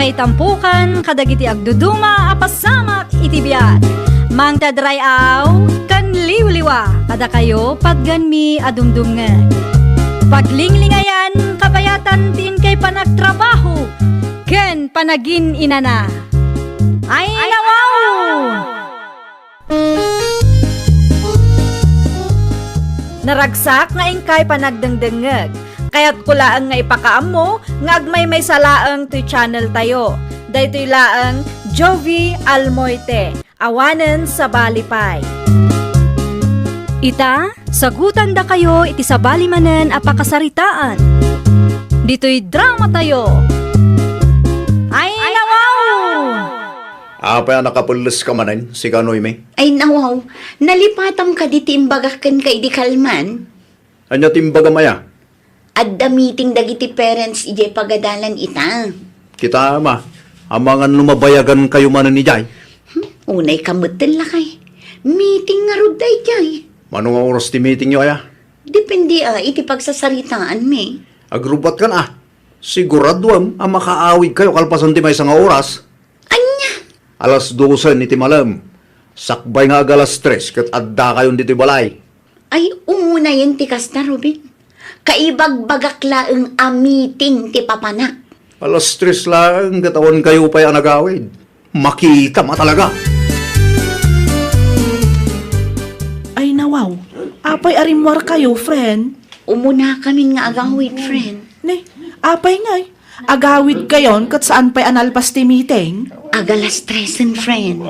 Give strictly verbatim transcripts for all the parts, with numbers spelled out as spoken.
Itampukan kadagiti agduduma a pasamak iti biag. Mangted ray-aw ken liwliwa kadakayo patganmi a dumdumngeg. Paglinglingayan kabayatan ti inkay panagtrabaho ken panagin-inana. Ay, nawaw! Naragsak nga inkay panagdengdengngeg. Kayatko laeng nga ipakaammo nga agmaymaysa laeng toy channel tayo. Daytoy laeng Jovie Almoite, awanen sabali pay. Ita, sagutandakayo iti sabali manen a pakasaritaan. Ditoy drama tayo. Ay, nawaw! Apay a nakapelleska manen, sika Noemi? Ay, nawaw, nalipatam kadi ti imbagak kenka idi kalman? Ania ti imbagam aya? Adda meeting dagiti parents idiay pagadalan ita. Kita, ama, amangan no mabayagankayo manen idiay. Hmm, unay ka metten, lakay. Meeting ngarud daydiay. Mano nga oras ti meetingyo aya? Depende, a, iti pagsasaritaanmi. Agrubbuatkan, a. Siguraduem a makaawidkayo kalpasan ti maysa nga oras. Ania? Alas dosen iti malem. Sakbay nga ag-alas tres ket addakayon ditoy balay. Ay, umunayen ti kasta, Ruben. Kaibagbagak laeng a meeting ti papanak. Alas tres laeng ket awankayo pay a nagawid. Makitam a talaga. Ay, nawaw. Apay a rimmuarkayo, friend? Umunakamin nga agawid, friend. Ne, apay ngay? Agawidkayon ket saan pay a nalpas ti meeting? Ag-alas tresen, friend.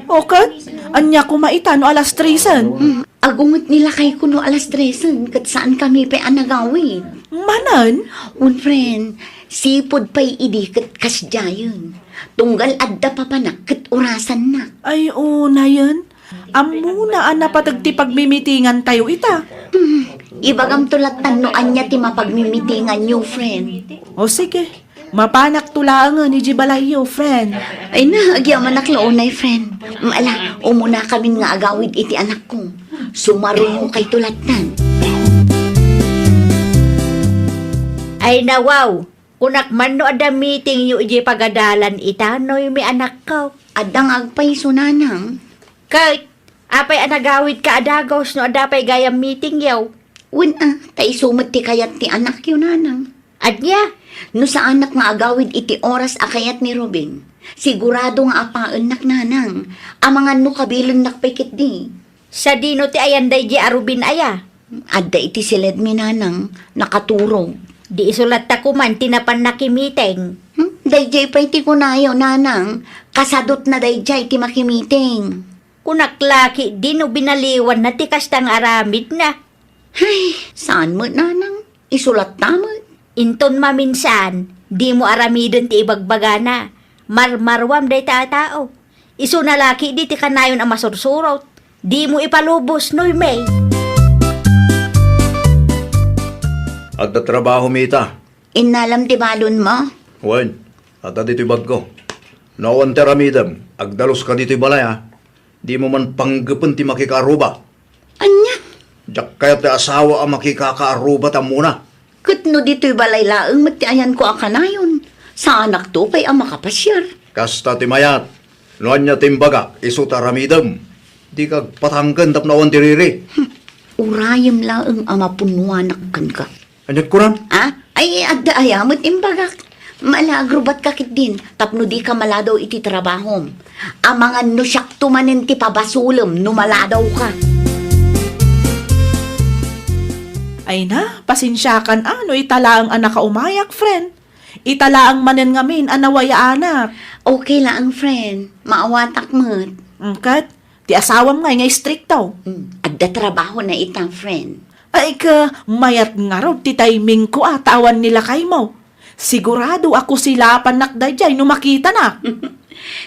O ket? Ania koma ita no alas tresen? Hmm, agunget ni lakayko no alas tresen ket saankami pay a nagawid. Manen? Un, friend, sipud pay idi ket kasdiayen. Tunggal adda papanak ket orasannak. Ay, unayen. Ammona a napateg ti pagmimitingantayo ita. Hmm, ibagamto lattan no ania ti mapagmimitinganyo, friend. O sige, mapanakto laengen idiay balayyo, friend. Ay na, agyamanak la unay, friend. Mm, ala, umunakamin nga agawid iti anakko. Sumarungokayto lattan. Ay, nawaw! Kunak man no adda meetingyo idiay pagadalan ita, Noemi, anakko. Adda nga agpayso, nanang. Ket, apay a nagawidka a dagus no adda pay gayam meetingyo? Wen a, ta isu met ti kayat ti anakyo, nanang. Ania? No saanak nga agawid iti oras a kayat ni Ruben, sigurado nga apaennak, nanang. Amangan no kabilennak pay ketdi. Sadino ti ayan daydiay a Ruben aya? Adda iti siledmi, nanang, nakaturog. Di isu latta koman ti napan nakimiting. Hmm? Daydiay pay ti kunayo, nanang, kasadutna daydiay ti makimiting. Kunak la ketdi no binaliwanna ti kasta nga aramidna. Ay, saan met, nanang. Isu latta met. Inton maminsan, dimo aramiden ti ibagbagana. Marmaruam dayta a tao. Isuna la ketdi ti kanayon a masursurot. Dimo ipalubos, Noemi. Adda trabahomi ita. Innalam ti balonmo? Wen, adda ditoy bagko. No awan ti aramidem, agdaluska ditoy balay, a. Dimo man panggepen ti makikaaruba. Ania? Diak kayat ti asawa a makikakaaruba ta ammona. Ket no ditoy balay laeng met ti ayanko a kanayon, saanakto pay a makapasiar. Kasta ti mayat. No ania ti imbagak, isu ti aramidem. Dika agpatangken tapno awan ti riri. Hmm. Urayem laeng a mapunnoanak kenka. Ania ti kunam? Ah? Ay, adda aya met imbagak. Mala, agrubatka ketdin tapno dika maladaw iti trabahom. Amangan no siakto manen ti pabasolem no maladawka. Ay na, pasensiakan a no ita laeng a nakaumayak, friend. Ita laeng manen ngamin a nawayaanak. Okay laeng, friend. Maawatak met. Ket, ti asawam ngay nga istrikto. Mm, adda trabahona ita, friend. Ay ka, mayat ngarud ti timingko a ta awan ni lakaymo. Sigurado a kusilapannak daydiay no makitanak.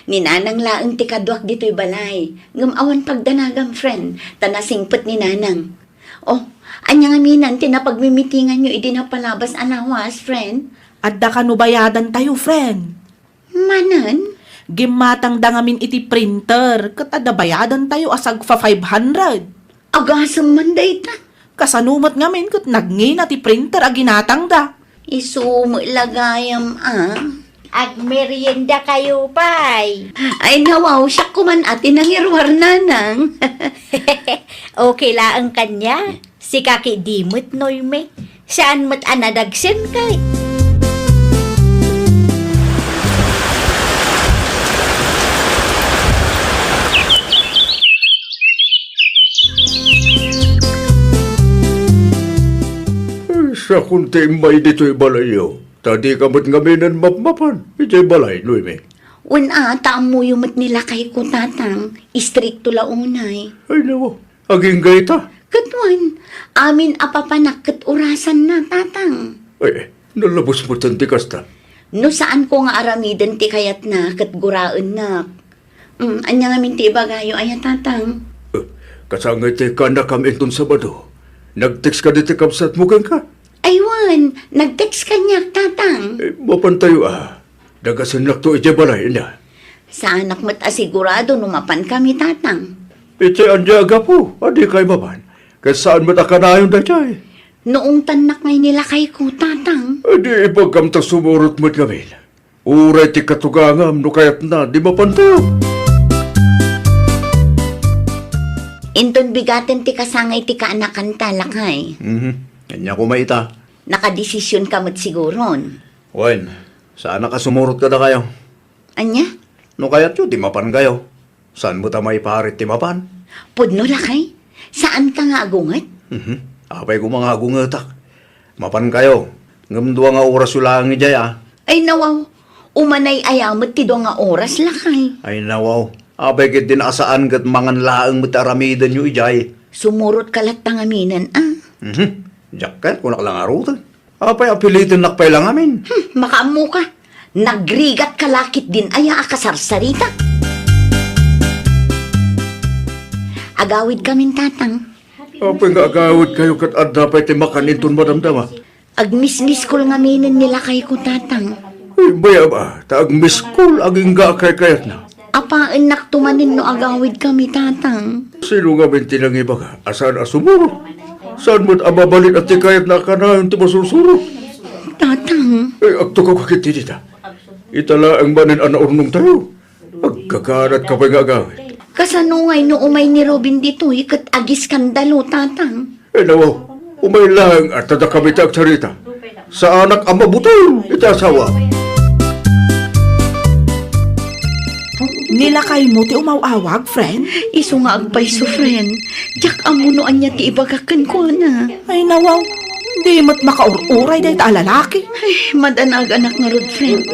Ni Nanang laeng ti kaduak ditoy balay. Ngem awan pagdanagam, friend, ta nasingpet ni Nanang. Oh, ania ngamin ti napagmimitinganyo idi napalabas a lawas, friend? Adda kano bayadantayo, friend. Manen? Gimmatangda ngamin iti printer, ket adda bayadantayo a sagpa five hundred. Agasem man dayta. Kasano met ngamin ket nagngina ti printer a ginatangda? Isu met la gayam a. Agmerienda kayo pay. Ay, nawaw, siak koman a ti nangiruar, nanang. Okay laeng kaniak. Sika ketdi met, Noemi. Saan met a nadagsen kay. Ay, sakon ti immay ditoy balayyo. Ta dika met ngamin mapmapan idiay balay, Noemi. Wen a, ta ammoyo met ni lakayko, Tatang. Istrikto la unay. Ay, nawaw. Agingga ita? Ket wen, amin a papanak ket orasanna, Tatang. Ay, nalabos metten ti kasta. No saanko nga aramiden ti kayatna ket guraennak. Mm, ania ngamin ti ibagayo aya, Tatang? Eh, kasangay ti kaannakam inton Sabado. Nag-text kadi ti kabsatmo kenka? Ay wen, nag-text kaniak, Tatang. Eh, mapantayo a. Dagasennakto idiay balay, ania? Saanak met a sigurado no mapankami, Tatang. Iti ania a gapu a dikay mapan? Ket saan met a kanayon daydiay? No ungtannak ngay ni lakayko, Tatang. Adi, ibagam ta sumurot met ngamin. Uray ti katugangam no kayatna, di mapantayo. Inton bigaten ti kasangay ti kaanakanta, lakay. Mhm. Ania koma ita? Nakadesisionka met siguron. Wen, saanak a sumurot kadakayo. Ania? No kayatyo, di mapankayo. Saan met a maiparit ti mapan? Pudno, lakay. Saanka nga agunget? Mhm. Apay koma nga agungetak? Mapankayo. Ngem dua nga orasyo laeng idiay, a. Ay, nawaw. Umanay aya met ti dua nga oras, lakay? Ay, nawaw. Apay ketdin a saan ket mangan laeng met ti aramidenyo idiay? Sumurotka latta ngaminen, a. Mhm. Diak kayat, kunak la ngaruden. Apay a pilitennak pay la ngamin? Hmm, makaammoka. Nagrigatka la ketdin aya a kasarsarita. Agawidkamin, Tatang. Apay nga agawidkayo ket adda pay ti makan inton madamdama? Agmismiskol ngaminen ni lakayko, Tatang. Ay, bayam a, ta agmiskol agingga a kaykayatna. Apaennakto manen no agawidkami, Tatang. Sino ngamin ti nangibaga a saan a sumurot? Saan met a mabalin a ti kayatna a kanayon ti masursurot? Tatang. Eh, agtukaw ka ketdi dita. Ita laeng manen a naurnongtayo. Agkakanatka pay nga agawid. Kasano ngay no umay ni Robin ditoy ket agiskandalo, Tatang? Eh, nawaw, umay laeng a ta dakami ti agsarita. Saanak a mabutol iti asawa. Ni lakaymo ti umaw-awag, friend? Isu nga agpayso, friend. Diak ammo no ania ti ibagak kenkuana. Ay, nawaw. Di met makaur-uray dayta a lalaki. Ay, madanaganak ngarud, friend.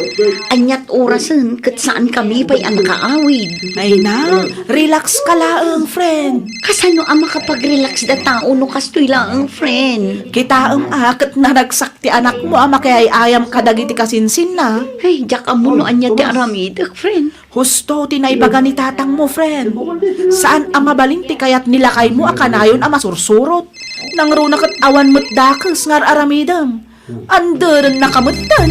Aniat orasen ket saankami pay a nakaawid. Ay na, relax ka laeng, friend. Kasano a makapag-relax da tao no kastoy laeng, friend? Kitaem a ket naragsak ti anakmo a makiay-ayam kadagiti kasinsinna. Ay, diak ammo no ania ti aramidek, friend. Husto ti naibaga ni tatangmo, friend. Saan a mabalin ti kayat ni lakaymo a kanayon a masursurot. Nangruna ket awan met dakes nga ar-aramidem. Anderennaka metten.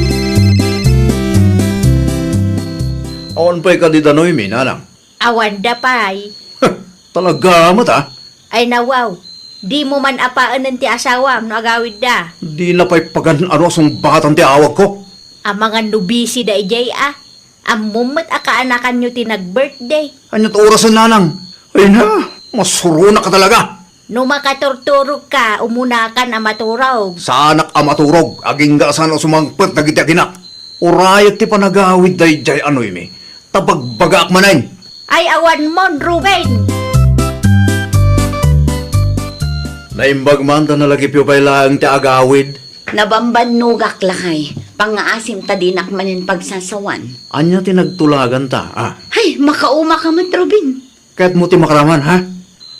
Awan pay kadi da Noemi, nanang? Awan da pay. Talaga met, a? Ay, nawaw. Dimo man apaenen ti asawam no agawidda. Dina pay pagan-ano a sungbatan ti awagko. Amangan no busy da idiay, a. Ammom met a kaanakanyo ti nag-birthday. Ania ti orasen, nanang? Ay na, masuronaka talaga. No makaturturogka, umunakan a maturog. Saanak a maturog, agingga a saan a sumangpet dagiti aginak. Urayek ti panagawid daydiay a Noemi, ta bagbagaak manen. Ay, awan mon, Ruben! Naimbag man ta nalagipyo pay laeng ti agawid. Nabambannogak, lakay. Pangngaasim ta dinak manen pagsasawan. Ania ti nagtulaganta, a? Ay, makaumaka met, Ruben. Kayatmo ti makaraman, ha?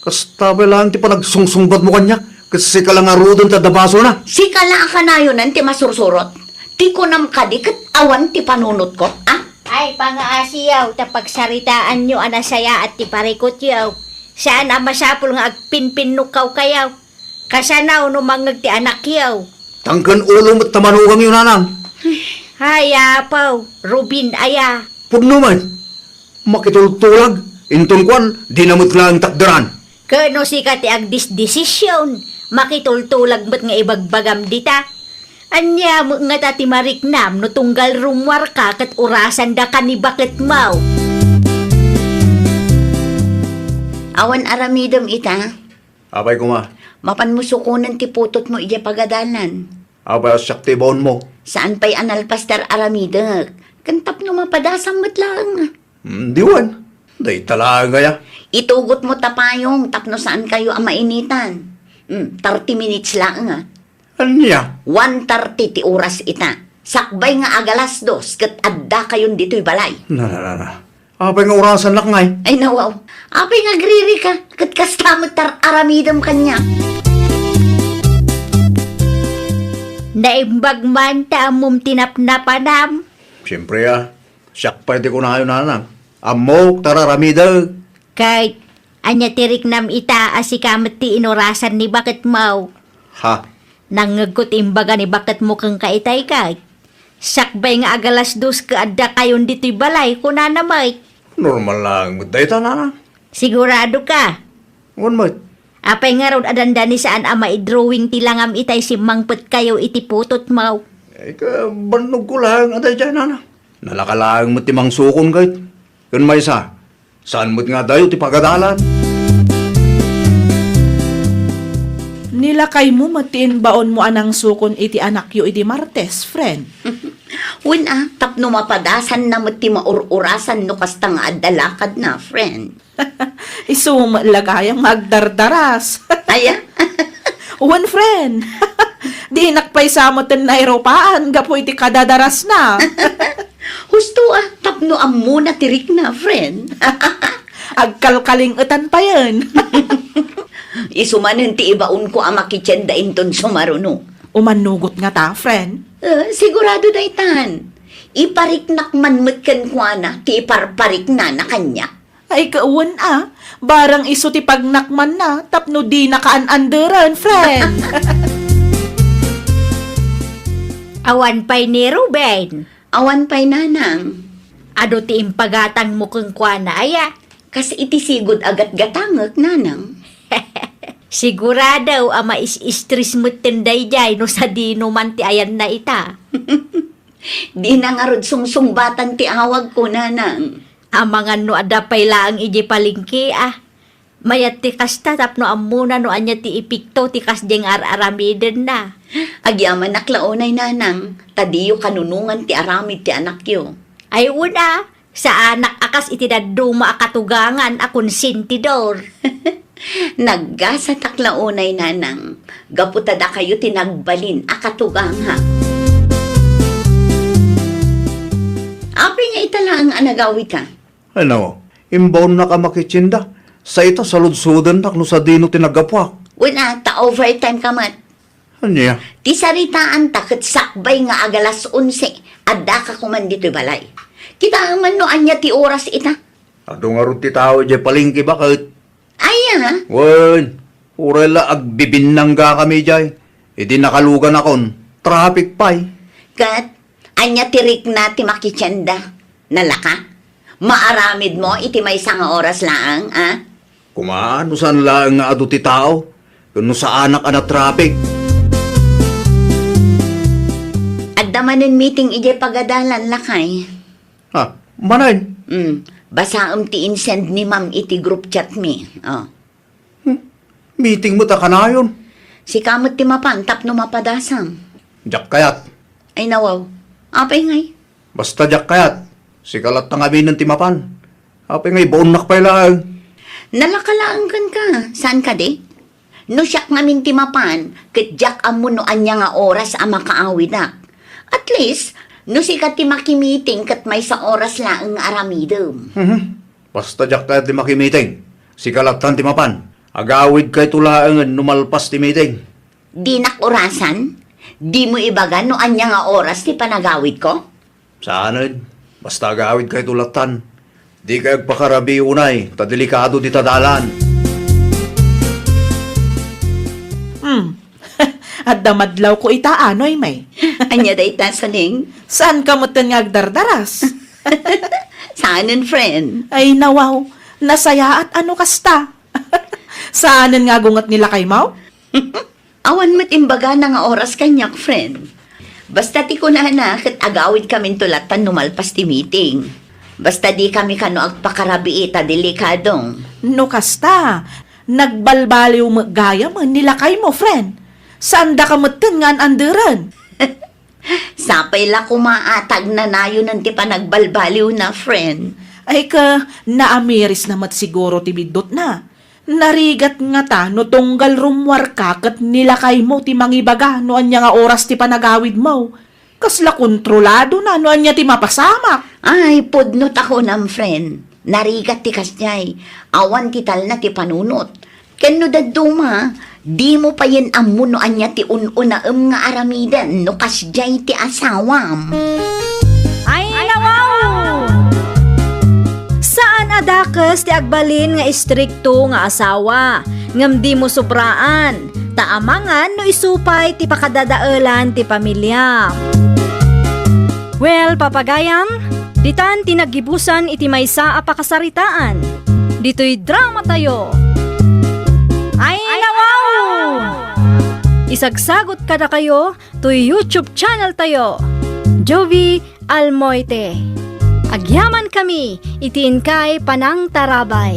Kasta pay laeng ti panagsungsungbatmo kaniak, ket sika la ngaruden ti adda basolna. Sika la a kanayonen ti masursurot. Ti kunam kadi ket awan ti panunotko, a? Ay, pangaasiyaw ta pagsaritaanyo a nasayaat ti parikutyo. Saan a masapul nga agpinpinnukawkayo. Kasano no mangngeg ti anakyo? Tangken ulo met ta manugangyo, nanang. Ay, apaw, Ruben aya. Pudno met. Makitultulag, inton kuan, dina met laeng takderan. Ket no sika ti agdisdesision, makitultulag met nga ibagbagam dita. Ania met ngata ti mariknam no tunggal rummuarka ket orasandaka ni baketmo? Awan aramidem ita. Apay koma? Mapanmo sukonen ti putotmo idiay pagadalan. Apay a siak ti ibaonmo? Saan pay a nalpas ti ar-aramidek. Ken tapno mapadasam met laeng. Hmm, diwan. Dayta laeng aya. Itugotmo ta payong tapno saankayo a mainitan. Hmm, thirty minutes laeng a. Ania? One thirty ti oras ita. Sakbay nga agalas dos ket addakayon ditoy balay. Na, na, na, na. Apay nga orasannak ngay? Ay, nawaw. Apay nga agririka? Ket kasta met tar-aramidem kaniak. Naimbag man ta ammom ti napnapanam. Siempre, a. Siak pay ti kunayo, nanang. Ammok, tar-aramidek. Kay, ania ti riknam ita a sika met ti inorasan ni baketmo? Ha? Nangngegko ti imbaga ni baketmo kenka itay, kay, sakbay nga agalas dos ket addakayon ditoy balay, kunana met. Normal laeng met dayta, nanang. Siguradoka? Wen met. Apay ngarud a dandani saan a maidrawing ti langam itay simmangpetkayo iti putotmo? Ay, kabannogko laeng a daydiay, nanang. Nalaka laeng met ti mangsukon ket. Ken maysa, saan met nga adayo ti pagadalan? Nilakaymo met ti imbaonmo a nangsukon iti anakyo idi Martes, friend. Wen a, tapno mapadasanna met ti maur-urasan no kasta nga adda lakadna, friend. Isu met la gayam nga agdardaras. Aya? Wen, friend. Dinak pay sa metten nairupaan gapu iti kadadarasna. Husto a, tapno ammona ti rikna, friend. Agkalkaling-etan payen. Isu manen ti ibaonko a makitienda inton sumaruno. Umannugot ngata, friend? Eh, sigurado daytan. Ipariknak man met kenkuana ti iparpariknana kaniak. Ay, kawen a, barang isu ti pagnakmanna tapno dina kaan-anderen, friend. Awan pay ni Ruben. Awan pay, nanang. Adu ti impagatangmo kenkuana, aya? Kas iti sigud a gatgatangek, nanang. Sigurado a mais-stress metten daydiay no sadino man ti ayanna ita. Dina ngarud sungsungbatan ti awagko, nanang. Amangan no adda pay laeng idiay palengke, a. Mayat ti kasta tapno ammona no ania ti epekto ti kasdiay nga ar-aramidenna. Agyamanak la unay, nanang, ta diyo kanunongan ti aramid ti anakyo. Ay, wen a, saanak a kas iti dadduma a katugangan a konsentidor. Naggasatak la unay, nanang, gapu ta dakayo ti nagbalin a katuganga. Apay nga ita laeng a nagawidka? Ano, imbaonnak a makitienda. Sa ita, saludsodennak no sadino ti naggapuak. Wen a, ta overtime ka met. Ania? Ti saritaanta ket sakbay nga agalas onse, addaka koman ditoy balay. Kitaem man no ania ti oras ita. Adu ngarud ti tao idiay palengke baket. Aya? Wen, uray la agbibinnanggakami idiay. Idi nakaluganakon, traffic pay. Ket, ania ti rikna ti makitienda? Nalaka? Maaramidmo iti maysa nga oras laeng, a? Koma, no saan laeng nga adu ti tao, ken no saanak a natraffic. Adda manen meeting idiay pagadalan, lakay. Ha, manen? Hmm, basaem ti insend ni ma'am iti group chat mi. Oh. Hmm, meeting met a kanayon. Sika met ti mapan tapno mapadasam. Diak kayat. Ay, nawaw. Apay ngay? Basta diak kayat. Sika latta ngaminen ti mapan. Apay nga ibaonnak pay laeng? Nalaka laeng kenka, saan kadi? No siak ngamin ti mapan, ket diak ammo no ania nga oras a makaawidak. At least, no sika ti makimiting ket maysa oras laeng nga aramidem. Mhm. Basta diak kayat ti makimiting. Sika lattan ti mapan. Agawidkayto laengen no malpas ti miting. Dinak orasan? Dimo ibaga no ania nga oras ti panagawidko? Saanen, basta agawidkayto lattan. Dikay agpakarabii unay, ta delikado dita dalan. Hmm. Adda madlawko ita, anoy, may. Ania dayta, Suning? Saanka metten nga agdardaras? Saanen, friend. Ay, nawaw. Nasayaat, ano kasta? Saanen nga agunget ni lakaymo? Awan met imbagana nga oras kaniak, friend. Basta ti kunana, ket agawidkaminto latta no malpas ti meeting. Basta dikami kano agpakarabii ta delikadong. No kasta, nagbalbaliw met gayam ni lakaymo, friend. Saandaka metten nga an-anderen. Sapay la koma a ta agnanayonen ti panagbalbaliwna, friend. Ay ka, naamirisna met siguro ti biddutna. Narigat ngata no tunggal rummuarka ket ni lakaymo ti mangibaga no ania nga oras ti panagawidmo. Kasla kontroladona no ania ti mapasamak. Ay, pudno ta kunam, friend. Narigat ti kasdiay. Awan ti talna ti panunot. Ken no dadduma, dimo payen ammo no ania ti un-unaem nga aramiden no kasdiay ti asawam. Ay, nawaw! Saan a dakes ti agbalin nga istrikto nga asawa, ngem dimo sobraan, ta amangan no isu pay ti pakadadaelan ti pamiliam. Well, papagayam, ditan ti naggibusan iti maysa a pakasaritaan. Ditoy dramatayo. Ay, nawaw! Isagsagot kadakayo toy YouTube channel tayo, Jovie Almoite. Agyaman kami iti inkay panangtarabay.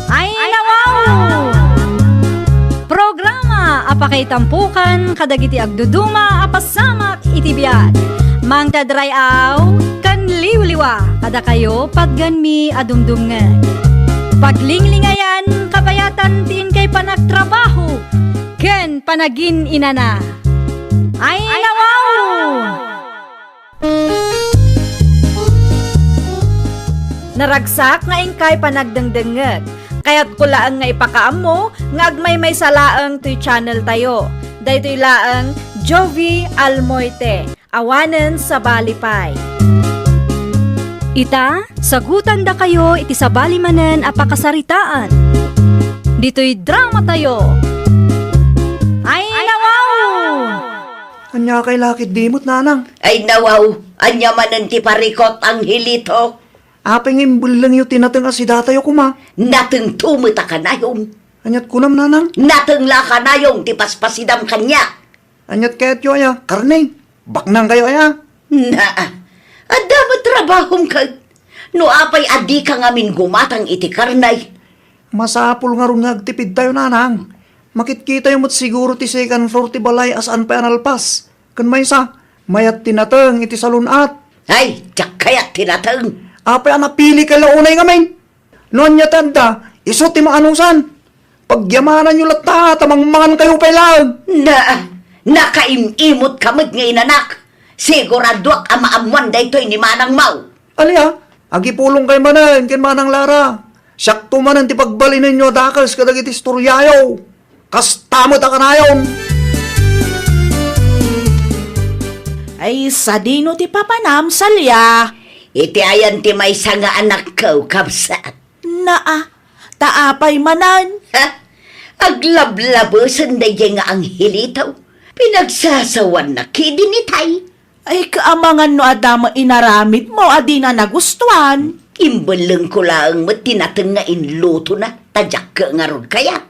Ay, nawaw! Programa a pakaitampukan kadagiti agduduma a pasamak iti biag. Mangted ray-aw ken liwliwa kadakayo patgenmi a dumdumngeg. Paglinglingayan kabayatan ti inkay panagtrabaho ken panagin-inana. Ay, nawaw! Naragsak nga inkay panagdengdengngeg. Kayatko laeng nga ipakaammo nga agmaymaysa laeng toy channel tayo. Daytoy laeng Jovie Almoite, awanen sabali pay. Ita, sagutandakayo iti sabali manen a pakasaritaan. Ditoy dramatayo. Ay, nawaw! Ania kay lakit dimot, nanang? Ay, nawaw, ania manen ti parikot, Angelito? Apay nga imbellengyo ti nateng a sidatayo koma? Natengto met a kanayon. Aniat kunam, nanang? Nateng la a kanayon ti paspasidam kaniak. Aniat kayatyo aya? Karne? Baknang kayo aya? Naa, adda met trabahom ket. No apay a dika ngamin gumatang iti karne? Masapul ngarud nga agtipidtayo, nanang. Makitkitayo met siguro ti second floor ti balay a saan pay a nalpas. Ken maysa, mayat ti nateng iti salun-at. Ay, diak kayat ti nateng. Apay a napili kay la unay ngamin? No ania ti adda, isu ti maanusan. Pagyamananyo latta ta mangmangan kayo pay laeng. Na, nakaim-imot ka met nga inanak. Siguraduak a maammuan daytoy ni manangmo. Alia, agipulong kay manen ken Manang Lara. Siakto manen ti pagbalinenyo a dakes kadagiti istoriayo. Kasta met a kanayon. Ay, sadino ti papanam, Salia? Iti ayan ti maysa nga anakko, kabsat. Naa, ta apay manen? Ha? Aglablabesen daydiay nga Angelito. Pinagsasawanna kidin itay. Ay, kaamangan no adda met inaramidmo a dina nagustuan. Imbellengko laeng met ti nateng nga inlutona, ta diak ngarud kayat.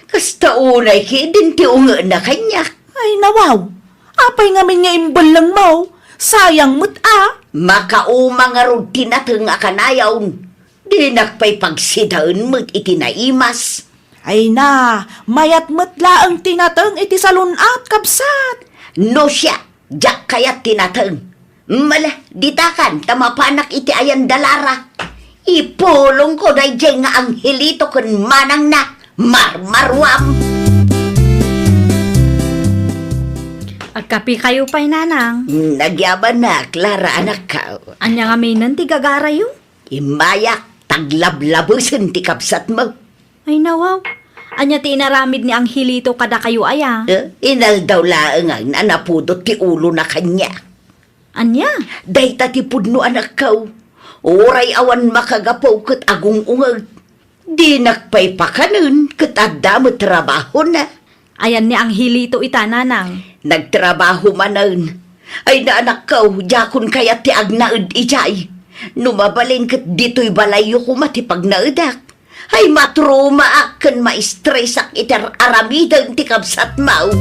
Kasta unay kidin ti ungena kaniak. Ay, nawaw. Apay ngamin nga imbellengmo? Sayang met a. Makauma ngarud ti nateng a kanayon. Dinak pay pagsidaen met iti naimas. Ay na, mayat met laeng ti nateng iti salun-at, kabsat. No siak, diak kayat ti nateng. Mala, ditakan ta mapanak iti ayan da Lara. Ipulongko daydiay nga Angelito ken manangna, marmaruam. Agkape kayo pay, nanang. Nagyamannak, Lara, anakko. Ania ngaminen ti gagarayo? Immayak, ta aglablabesen ti kabsatmo. Ay, nawaw. Ania ti inaramid ni Angelito kadakayo aya? Eh, inaldaw laeng a napudot ti ulona kaniak. Ania? Dayta ti pudno, anakko. Uray awan makagapu ket agung-ungeg. Dinak pay pakanen ket adda met trabahona. Ayan ni Angelito ita, nanang? Nagtrabaho manen. Ay, na, anakko, diakon kayat ti agnaed idiay. No mabalin ket ditoy balayyo koma ti pagnaedak. Ay, matrumaak ken maistresak iti ar-, aramiden ti kabsatmo.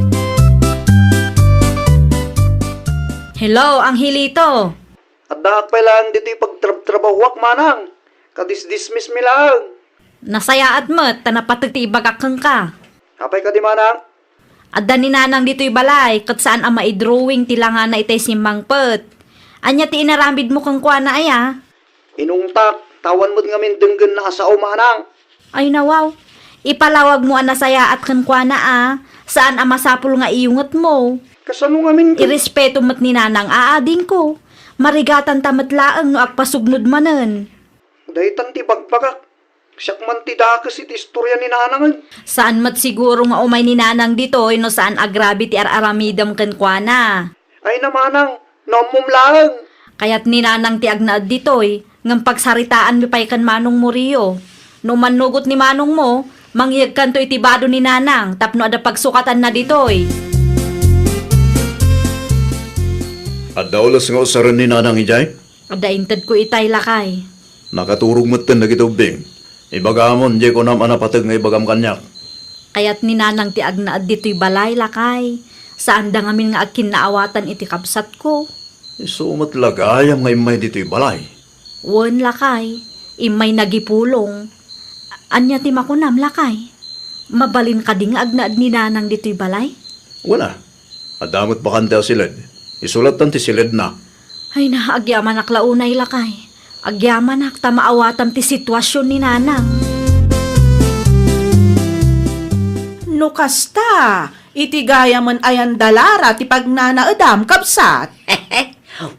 Hello, Angelito. Addaak pay laeng ditoy pagtrabtrabahoak, manang. Kadisdismiss mi laeng. Nasayaat met ta napateg ti ibagak kenka. Apay kadi, manang? Adda ni Nanang ditoy balay, ket saan a maidrawing ti langana itay simmangpet. Ania ti inaramidmo kenkuana aya? Inungtak, ta awan met ngamin denggenna a sao, manang. Ay, nawaw. Ipalawagmo a nasayaat kenkuana a, saan a masapul nga iyungetmo. Kasano ngamin ken- Irespeto met ni Nanang a adingko. Marigatanta met laeng no agpasugnod manen. Daytan ti bagbagak. Siak man ti dakes iti istoria ni Nanangen. Saan met siguro nga umay ni Nanang ditoy no saan a grabe ti ar-aramidem kenkuana. Ay, manang, no ammom laeng. Kayat ni Nanang ti agnaed ditoy, ngem pagsaritaanmi pay ken Manong Murillo. No mannugot ni Manongmo, mangyegkanto iti bado ni Nanang tapno adda pagsukatanna ditoy. Adda ules nga usaren ni Nanang idiay? Adda intedko itay, lakay. Nakaturog metten dagiti ubbing. Ibagamon, diay kunam a napateg nga ibagam kaniak. Kayat ni Nanang ti agnaed ditoy balay, lakay. Saanda ngamin nga agkinnaawatan iti kabsatko. Isu met la gayam nga immay ditoy balay. Wen, lakay. Immay nagipulong. Ania ti makunam, lakay? Mabalin kadi nga agnaed ni Nanang ditoy balay? Wala. Adda met bakante a siled. Isu lattan ti siledna. Ay na, agyamanak la unay, lakay. Agyamanak ta maawatam ti situasion ni Nanang. No kasta, iti gayamen ayan da Lara ti pagnanaedam, kabsat?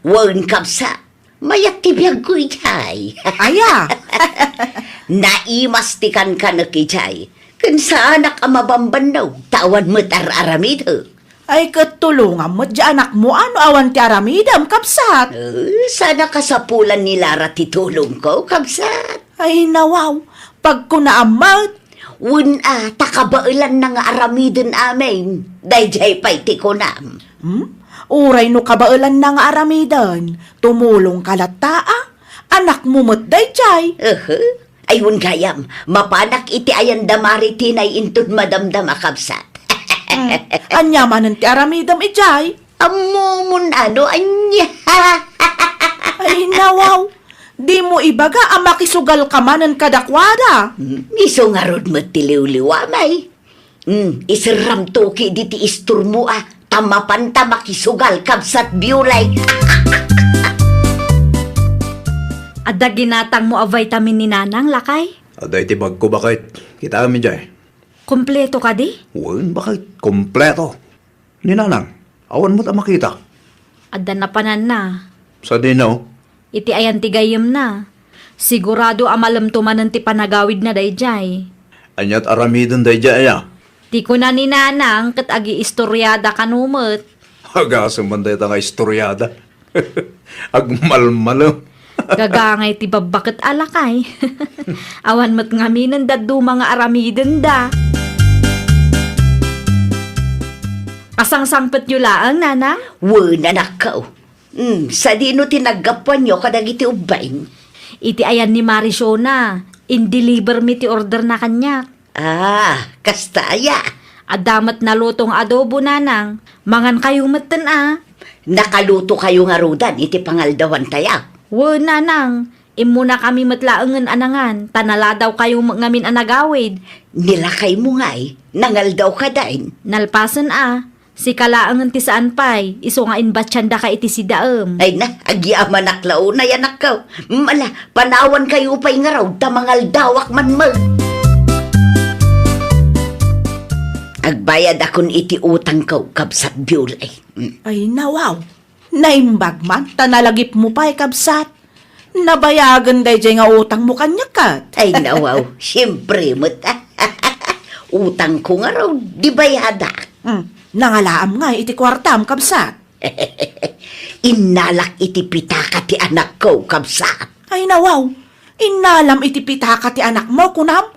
Wen, kabsat. Mayat ti biagko idiay. Aya? Naimas ti kankanek idiay. Ken saanak a mabambannog, ta awan met ar-aramidek. Ay, ket tulongam met diay anakmo a no awan ti aramidem, kabsat. Eh, saan a kasapulan ni Lara ti tulongko, kabsat. Ay, nawaw. Pagkunaam met. Wen a, ta kabaelanna nga aramiden amin daydiay pay ti kunam. Hmm? Uray no kabaelanna nga aramiden, tumulongka latta a. Anakmo met daydiay. Ehe. Ay, wen gayam, mapanak iti ayan da Mari tinay inton madamdama, kabsat. Hmm. Ania manen ti aramidem idiay? Ammomon a no ania. Ay, nawaw. Dimo ibaga a makisugalka manen kadakuada. Hmm, isu ngarud met ti liwliwam ay. Hmm, iserramto ketdi ti istormo a, ta mapanta makisugal, kabsat Biolay. Adda ginatangmo a vitamin ni Nanang, lakay? Adda iti bagko, baket. Kitaem idiay. Kompleto kadi? Wen, baket. Kompleto. Ni Nanang, awan met a makita. Adda napananna. Sadino? Iti ayan ti gayyemna. Sigurado a malemto manen ti panagawidna daydiay. Aniat aramiden daydiay aya? Ti kuna ni Nanang ket agiistoriada kano met. Agasem man dayta nga istoriada. Agmalmalem. Gagangay ti babbaket a lakay. Awan met ngaminen dadduma nga aramidenda. Asangsangpetyo laeng, Nanang? Wen, anakko. Hmm, sadino ti naggapuanyo kadagiti ubbing? Iti ayan ni Mari Shona, in-deliver mi ti orderna kaniak. Ah, kasta aya? Adda met naluto nga adobo, Nanang. Mangankayo metten a. Nakalutokayo ngaruden iti pangaldawantaya? Wen, Nanang. Immunakami met laengen a nangan, ta naladawkayo met ngamin a nagawid. Ni lakaymo ngay, nangaldaw kadi? Nalpasen a. Sika laengen ti saan pay, isu nga imbatsiandaka iti sidaem. Ay na, agyamanak la unay, anakko. Mala, panawankayo pay ngarud ta mangaldawak man met. Agbayadakon iti utangko, kabsat Biolay. Mm. Ay, nawaw. Naimbag man, ta nalagipmo pay, kabsat. Nabayagen daydiay nga utangmo kaniak ket. Ay, nawaw. Siempre met. Utangko ngarud, di bayadak. Hmm, nangalaam ngay iti kuartam, kabsat. Innalak iti pitaka ti anakko, kabsat. Ay, nawaw. Innalam iti pitaka ti anakmo, kunam?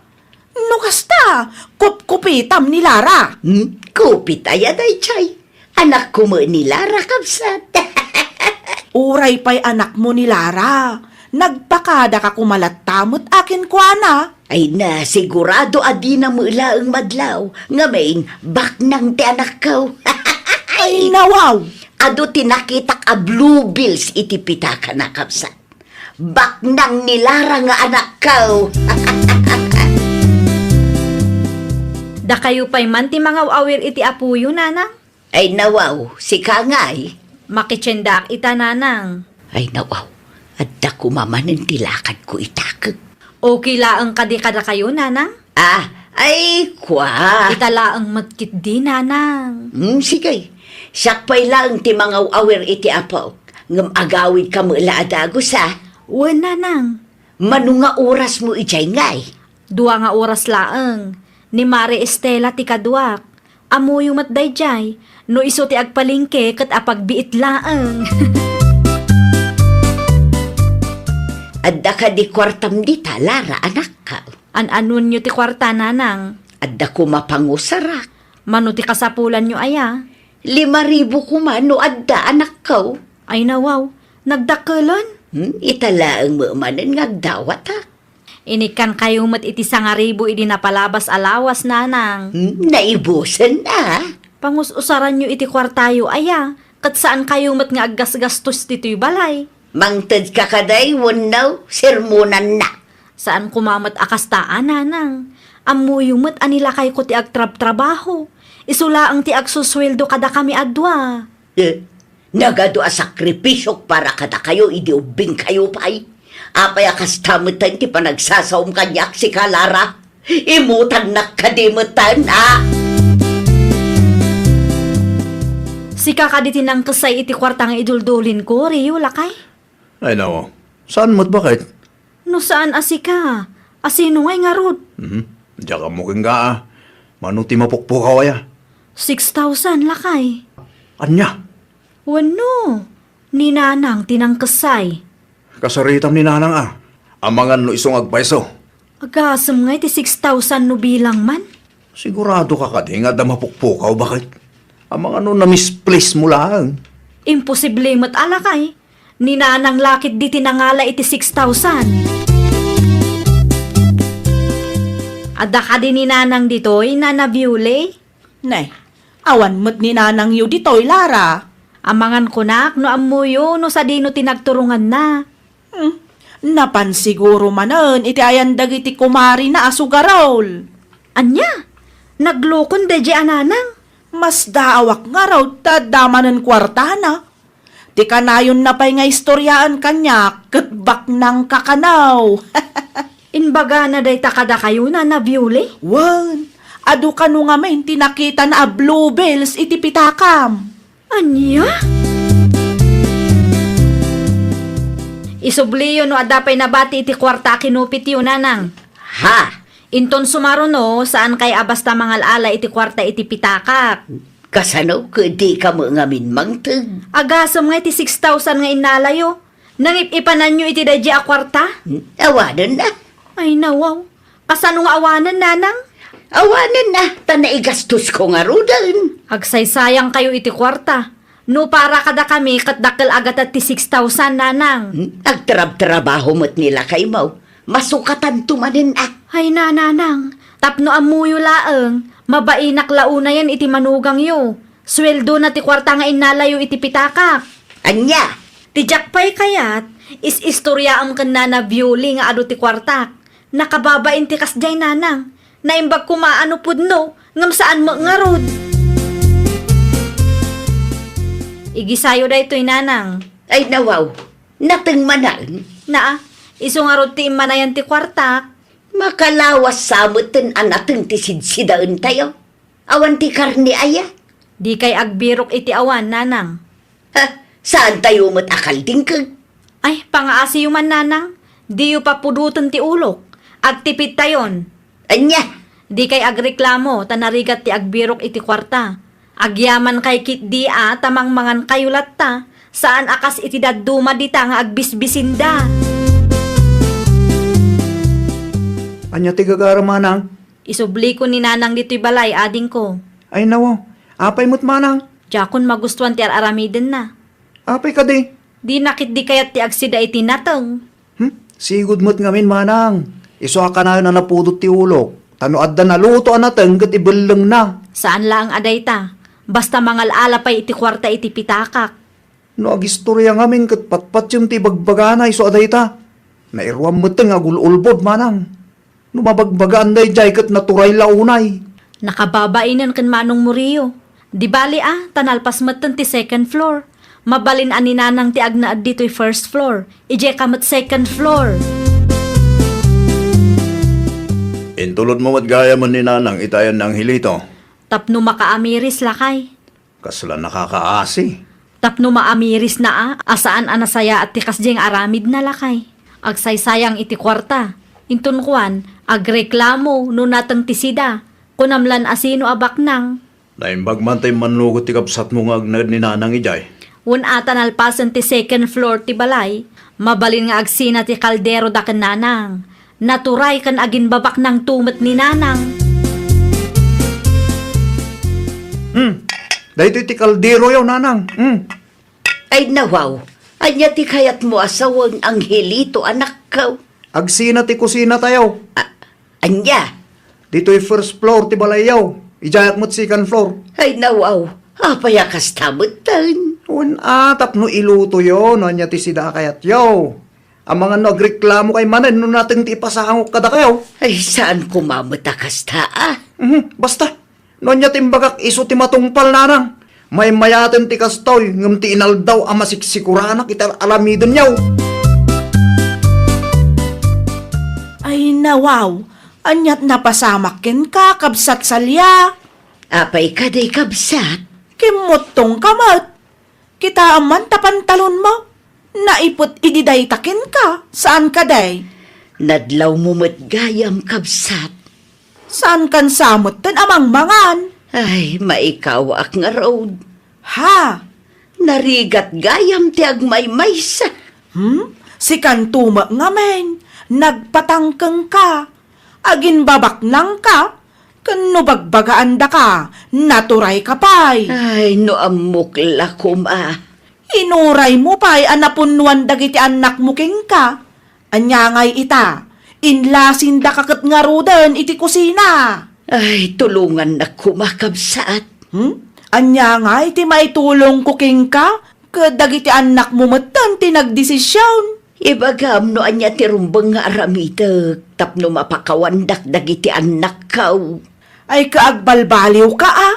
No kasta, kupkupitam ni Lara. Hmm? Kupit aya daydiay? Anakko met ni Lara, kabsat. Uray pay anakmo ni Lara, nagpakadaka koma latta met a kenkuana. Ay na, sigurado a dina met laeng madlaw. Ngamin, baknang ti anakko. Ay, nawaw! Adu ti nakitak a bluebills iti pitakana, kabsat. Baknang ni Lara nga anakko. Dakayo pay man ti mangaw-awir iti apoyo, nanang? Ay, nawaw, sika ngay? Makitiendaak ita, nanang. Ay, nawaw, adda koma manen ti lakadko itakek. Okay laeng kadi kadakayo, nanang? Ah, ay, kua. Ita laeng met ketdi, nanang. Hmm, sige. Siak pay laeng ti mangaw-awir iti apo. Ngem agawidka met la a dagus, a? Wen, nanang. Mano nga orasmo idiay ngay? Dua nga oras laeng. Ni Mare Estela ti kaduak. Ammoyo met daydiay, no isu ti agpalengke ket apagbiit laeng. Adda kadi kuartam dita, Lara, anakko? An-anonyo ti kuarta, nanang? Adda koma pangusarak. Mano ti kasapulanyo aya? Lima ribu koma no adda, anakko. Ay, nawaw, nagdakkelen? Hmm, ita laeng met manen nga agdawatak. Inikkankayo met iti sangaribu idi napalabas a lawas, nanang. Hmm, naibusen a. Pangus-usaranyo iti kuartayo aya, ket saankayo met nga aggasgastos ditoy balay. Mangtedka kadi wenno sermonannak? Saan koma met a kasta a, nanang. Ammoyo met a ni lakayko ti agtrabtrabaho. Isu laeng ti agsusueldo kadakami a dua. Eh, nagadu a sakripisiok para kadakayo idi ubbingkayo pay. Apay a kasta metten ti panagsasaom kaniak, sika, Lara? Imutannak kadi metten, a? Sika kadi ti nangkessay iti kuarta nga iduldulinko, Rio, lakay? Ay, nawaw. Saan met, baket? No saan a sika, a sino ngay ngarud? Mhm. Diak ammo kenka, a. Mano ti mapukpukaw aya? Six thousand, lakay. Ania? Wenno, ni nanang ti nangkessay. Kasaritam ni nanang, a. Amangan no isu nga agpayso. Agasem ngay ti six thousand no bilang man. Siguradoka kadi nga adda mapukpukaw, baket? Amangan no na-misplace mo laeng. Imposible met a, lakay. Ni nanang la ketdi ti nangala iti six thousand. Adda kadi ni nanang ditoy, Nana Viole? Ne, awan met ni nanangyo ditoy, Lara. Amangan kunak no ammoyo no sadino ti nagturonganna. Hmm, napan siguro manen iti ayan dagiti kumarina a sugarol. Ania? Naglokon daydiay a nanang? Masdaawak ngarud ta adda manen kuartana. Ti kanayonna pay nga istoriaan kaniak ket baknang kakanaw. Imbagana dayta kadakayo, Nana Viole? Wen, adu kano ngamin ti nakitana a bluebells iti pitakam. Ania? Isubliyo no adda pay nabati iti kuarta a kinupityo, nanang. Ha? Inton sumaruno, saankay a basta mangal-ala iti kuarta iti pitakak. Kasano ket dika met ngamin mangted? Agasem nga iti six thousand nga innalayo. Nangip-ipananyo iti daydiay a kuarta? Awanen a. Ay, nawaw. Kasano nga awanen, nanang? Awanen a, ta naigastosko ngaruden. Agsaysayangkayo iti kuarta. No para kadakami, ket dakkel a gatad ti six thousand, nanang. Agtrabtrabaho met ni lakaymo. Masukatanto manen a. Ay, nanang, tapno ammoyo laeng, mabainak la unayen iti manugangyo. Sueldona ti kuarta nga innalayo iti pitakak. Ania? Ti diak pay kayat, is-istoriaam ken Nana Violi nga adu ti kuartak. Nakababain ti kasdiay, nanang. Naimbag koma a no pudno, ngem saan met ngarud. Igisayo daytoy, nanang. Ay, nawaw. Nateng manen? Naa, isu ngarud ti immanayan ti kuartak. Makalawas sa metten a nateng ti sidsidaentayo. Awan ti karne aya? Dikay agbirok iti awan, nanang. Ha, saantayo met a kaldingkeg? Ay, pangaasiyo man, nanang. Diyo papudoten ti ulok. Agtipittayon. Ania? Dikay agreklamo ta narigat ti agbirok iti kuarta. Agyamankay ketdi a ta mangmangankayo latta, saan a kas iti dadduma dita nga agbisbisinda. Ania ti gagaram, manang? Isubliko ni nanang ditoy balay, adingko. Ay, nawaw. Apay met, manang? Diakon magustuan ti ar-aramidenna. Apay kadi? Dina ketdi kayat ti agsida iti nateng. Hmm? Sigud met ngamin, manang. Isu a kanayon a napudot ti ulok, ta no adda naluto a nateng ket ibellengna. Saan laeng a dayta. Basta mangal-ala pay iti kuarta iti pitakak. No agistoria ngamin ket patpatiem ti ibagbagana isu a dayta. Nairuam metten nga agul-ulbod, manang. No mabagbagaan daydiay ket naturay la unay. Nakababainen ken Manong Murillo. Di bali a, ta nalpas metten ti second floor. Mabalin a ni Nanang ti agnaed ditoy first floor. Idiay ka met second floor. Intulodmo met gayam ni Nanang iti ayan ni Angelito. Tapno makaamiris, lakay. Kasla nakakaasi. Tapno maamirisna a, a saan a nasayaat ti kasdiay nga aramidna, lakay. Agsaysayang iti kuarta. Inton kuan, agreklamo no nateng ti sida. Kunam lan a sino a baknang. Naimbag man ta immannugot ti kabsatmo nga agnaed ni Nanang idiay. Wen a ta nalpasen ti second floor ti balay, mabalin nga agsina ti kaldero da ken Nanang. Naturay ken aginbabaknangto met ni Nanang. Hmm. Daytoy ti kalderoyo, Nanang. Hmm. Ay, nawaw. Ania ti kayatmo a sawen, Angelito, anakko? Agsina ti kusinatayo. A-, ania? Ditoy first floor ti balayyo. Idiayak met second floor. Ay, nawaw. Apay a kasta metten? Wen a, tapno ilutoyo no ania ti sida a kayatyo. Amangan no agreklamo kay manen no nateng ti ipasangok kadakayo. Ay, saan koma met a kasta, a? Mhm, basta. No ania ti imbagak, isu ti matungpal, Nanang. Maymayaten ti kastoy, ngem ti inaldaw a masiksikuranak iti ar-aramidenyo. Ay, nawaw, aniat napasamak kenka, kabsat Salia? Apay kadi, kabsat? Kimmuttongka met. Kitaem man ta pantalonmo. Naiput idi dayta kenka, saan kadi? Nadlawmo met gayam, kabsat. Saankan sa metten a mangmangan? Ay, maikawaak ngarud. Ha? Narigat gayam ti agmaymaysa. Hmm? Sikanto met ngamin, nagpatangkengka. Aginbabaknangka, ken no bagbagaandaka, naturayka pay. Ay, no ammok la koma. Inuraymo pay a napunnoan dagiti annakmo kenka. Ania ngay ita, inlasindaka ket ngaruden iti kusina. Ay, tulongannak koma, kabsat. Hmm? Ania ngay ti maitulongko kenka ket dagiti annakmo metten ti nagdesision? Ibagam no ania ti rumbeng nga aramidek tapno mapakawandak dagiti annakko. Ay, ka agbalbaliwka a?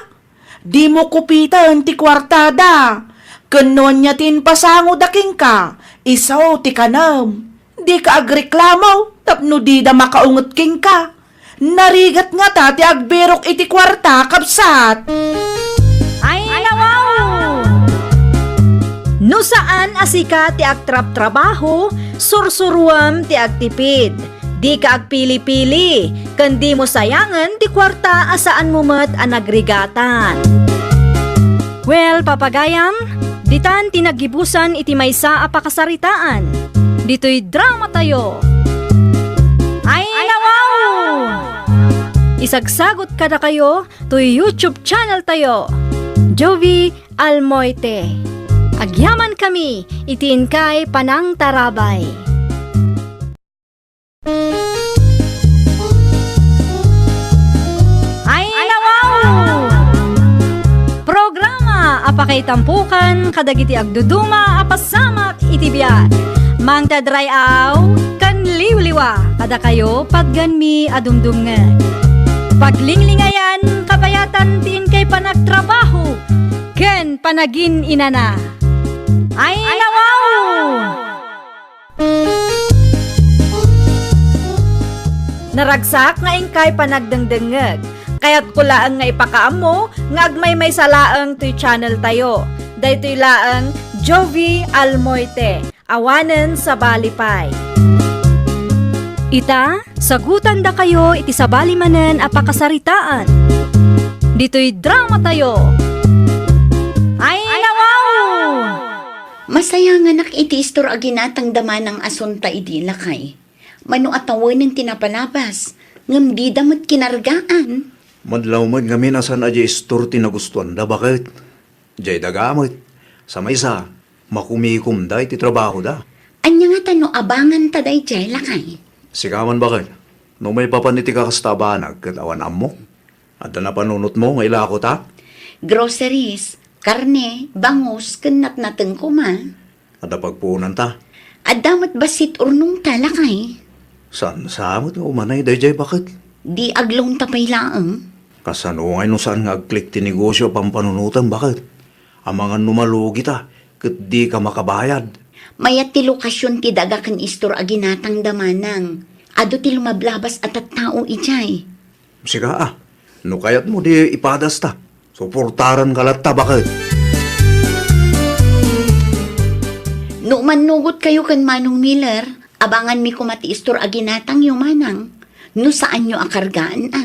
Dimo kupiten ti kuartada. Ken no ania ti impasangoda kenka, isu ti kanem. Dika agreklamo tapno dida makaunget kenka. Narigat ngata ti agbirok iti kuarta, kabsat. Ay, nawaw! No saan a sika ti agtrabtrabaho, sursuruem ti agtipid. Dika agpili-pili, ken dimo sayangen ti kuarta a saanmo met a nagrigatan. Well, papagayam, ditan ti naggibusan iti maysa a pakasaritaan. Ditoy dramatayo. Ay, nawaw! Isagsagot kadakayo toy YouTube channel tayo, Jovie Almoite. Agyamankami iti inkay panangtarabay. Ay, nawaw! Programa a pakaitampokan kadagiti agduduma a pasamak iti biag. Mangted ray-aw ken liwliwa kadakayo patgenmi a dumdumngeg. Paglinglingayan, kabayatan ti inkay panagtrabaho ken panagin-inana. Ay, nawaw! Naragsak nga inkay panagdengdengngeg. Kayatko laeng nga ipakaammo nga agmaymaysa laeng toy channel tayo. Daytoy laeng Jovie Almoite, awanen sabali pay. Ita, sagutandakayo iti sabali manen a pakasaritaan. Ditoy dramatayo. Ay, nawaw! Masayanganak iti istor a ginatangda manang asunta idi, lakay. Mano a tawenen ti napalabas, ngem dida met kinargaan. Madlaw met ngamin a saan a di istor ti nagustuanda, baket. Jay daga met. Sa maysa, makumikomda iti trabahoda. Ania ngata no abanganta dayjay, lakay? Sika man, baket. No maipapan iti kakasta a banag ket awan ammok, adda napanunotmo nga ilakota? Groceries, karne, bangus, ken natnateng koma. Adda pagpuonanta? Adda met bassit urnongta, lakay. Saan sa met nga umanay daydiay baket? Di aglongta pay laeng. Kasano ngay no saan nga agklik ti negosio a pampanunotem, baket? Amangan no malugita ket dika makabayad. Mayat ti lokasion ti daga ken istor a ginatangda, manang. Adu ti lumablabas a tattao idiay. Sika a, no kayatmo di ipadasta, suportaranka latta, baket. No mannugotkayo ken Manong Miller, abanganmi koma ti istor a ginatangyo, manang. No saanyo a kargaan a.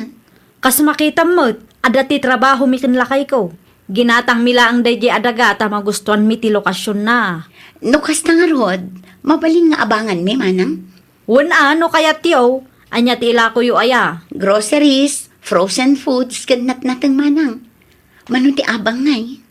Kas makitam met, adda ti trabahomi ken lakayko. Ginatangmi laeng daydiay a daga ta magustuanmi ti lokasionna. No kasta ngarud, mabalin nga abanganmi, manang? Wen a, no kayatyo, ania ti ilakoyo aya? Groceries, frozen foods, ken natnateng, manang. Mano ti abang ngay?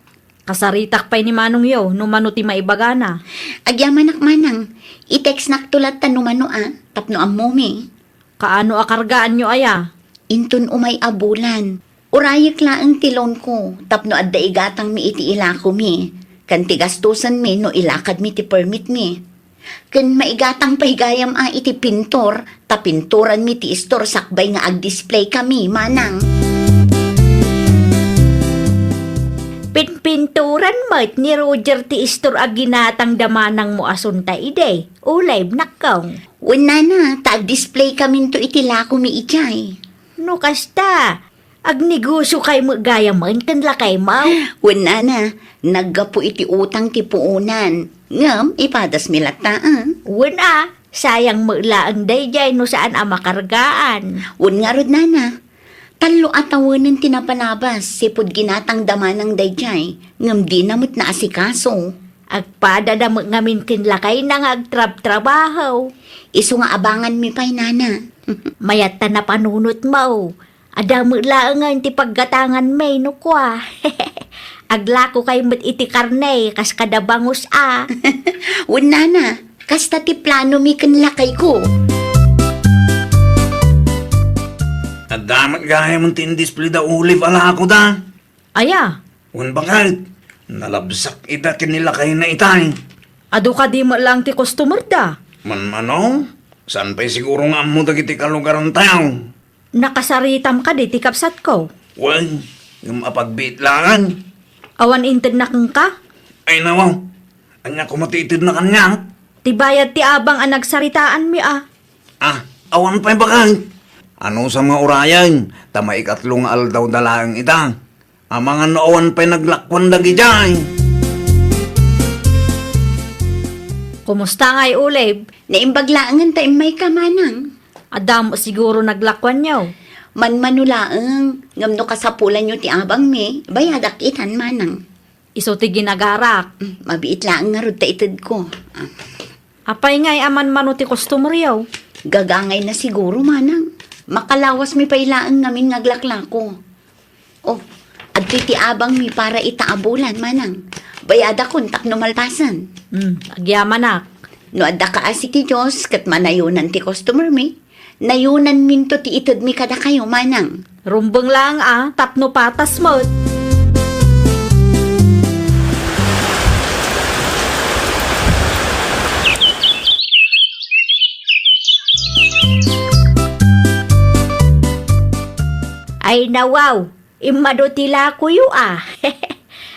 Kasaritak pay ni manongyo no mano ti maibagana. Agyamanak, manang. I-textnakto latta no mano a, tapno ammomi. Kaano a kargaanyo aya? Inton umay a bulan, urayek laeng ti loanko tapno adda igatangmi iti ilakomi, ken ti gastusenmi no ilakadmi ti permitmi. Ken maigatang pay gayam a iti pintor, ta pinturanmi ti istor sakbay nga agdisplaykami, manang. Pinpinturan met ni Roger ti istor a ginatangda manangmo a sunta idi, Olive, nakkong. Wen nana, ta agdisplaykaminto iti lakomi idiay. No kasta, agnegosyokay met gayamen ken lakaymo? Wen nana, naggapu iti utang ti puonan. Ngem ipadasmi latta, a. Wen a, sayang met laeng daydiay no saan a makargaan. Wen ngarud, nana, tallo a tawenen ti napalabas, sipud ginatangda manang daydiay, ngem dina met naasikaso. Agpadada met ngamin ken lakayna nga agtrabtrabaho. Isu nga abanganmi pay, nana. Mayat ta napanunotmo. Adda met laengen ti paggatanganmi no kua. Aglakokay met iti karne kas kada bangus a. Wen nana, kasta ti planomi ken lakayko. Adda met gayamen ti indisplay da Olive a lakoda. Aya? Wen baket, nalabsak ida ken ni lakayna itay. Adu kadi met laeng ti customer da? Manmano, saan pay siguro nga ammo dagiti kalugarantayo? Nakasaritam kadi ti kabsatko? Wen, ngem apagbiit laeng. Awan intedna kenka? Ay, nawaw. Ania koma ti itedna kaniak? Ti bayad ti abang a nagsaritaanmi a. Ah, awan pay baket. Anusam nga urayen, ta maikatlo nga aldaw da laeng ita. Amangan no awan pay naglakuan dagidiay. Kumusta ngay, Olive? Naimbag laengen ta immayka, manang. Adda met siguro naglakuanyo. Manmano laeng, ngem no kasapulanyo ti abangmi, bayadak itan, manang. Isu ti ginagarak. Mm, mabiit laeng ngarud ta itedko. Ah. Apay ngay a manmano ti customeryo? Gagangayna siguro, manang. Makalawasmi pay laeng ngamin nga aglaklako. Oh, adtoy ti abangmi para ita a bulan, manang. Bayadakon tapno malpasen. Hmm, agyamanak. No adda kaasi ti Dios ket manayonan ti customermi, nayonanminto ti itedmi kadakayo, manang. Rumbeng laeng a tapno patas met. Ay, nawaw, immadu ti lakoyo a.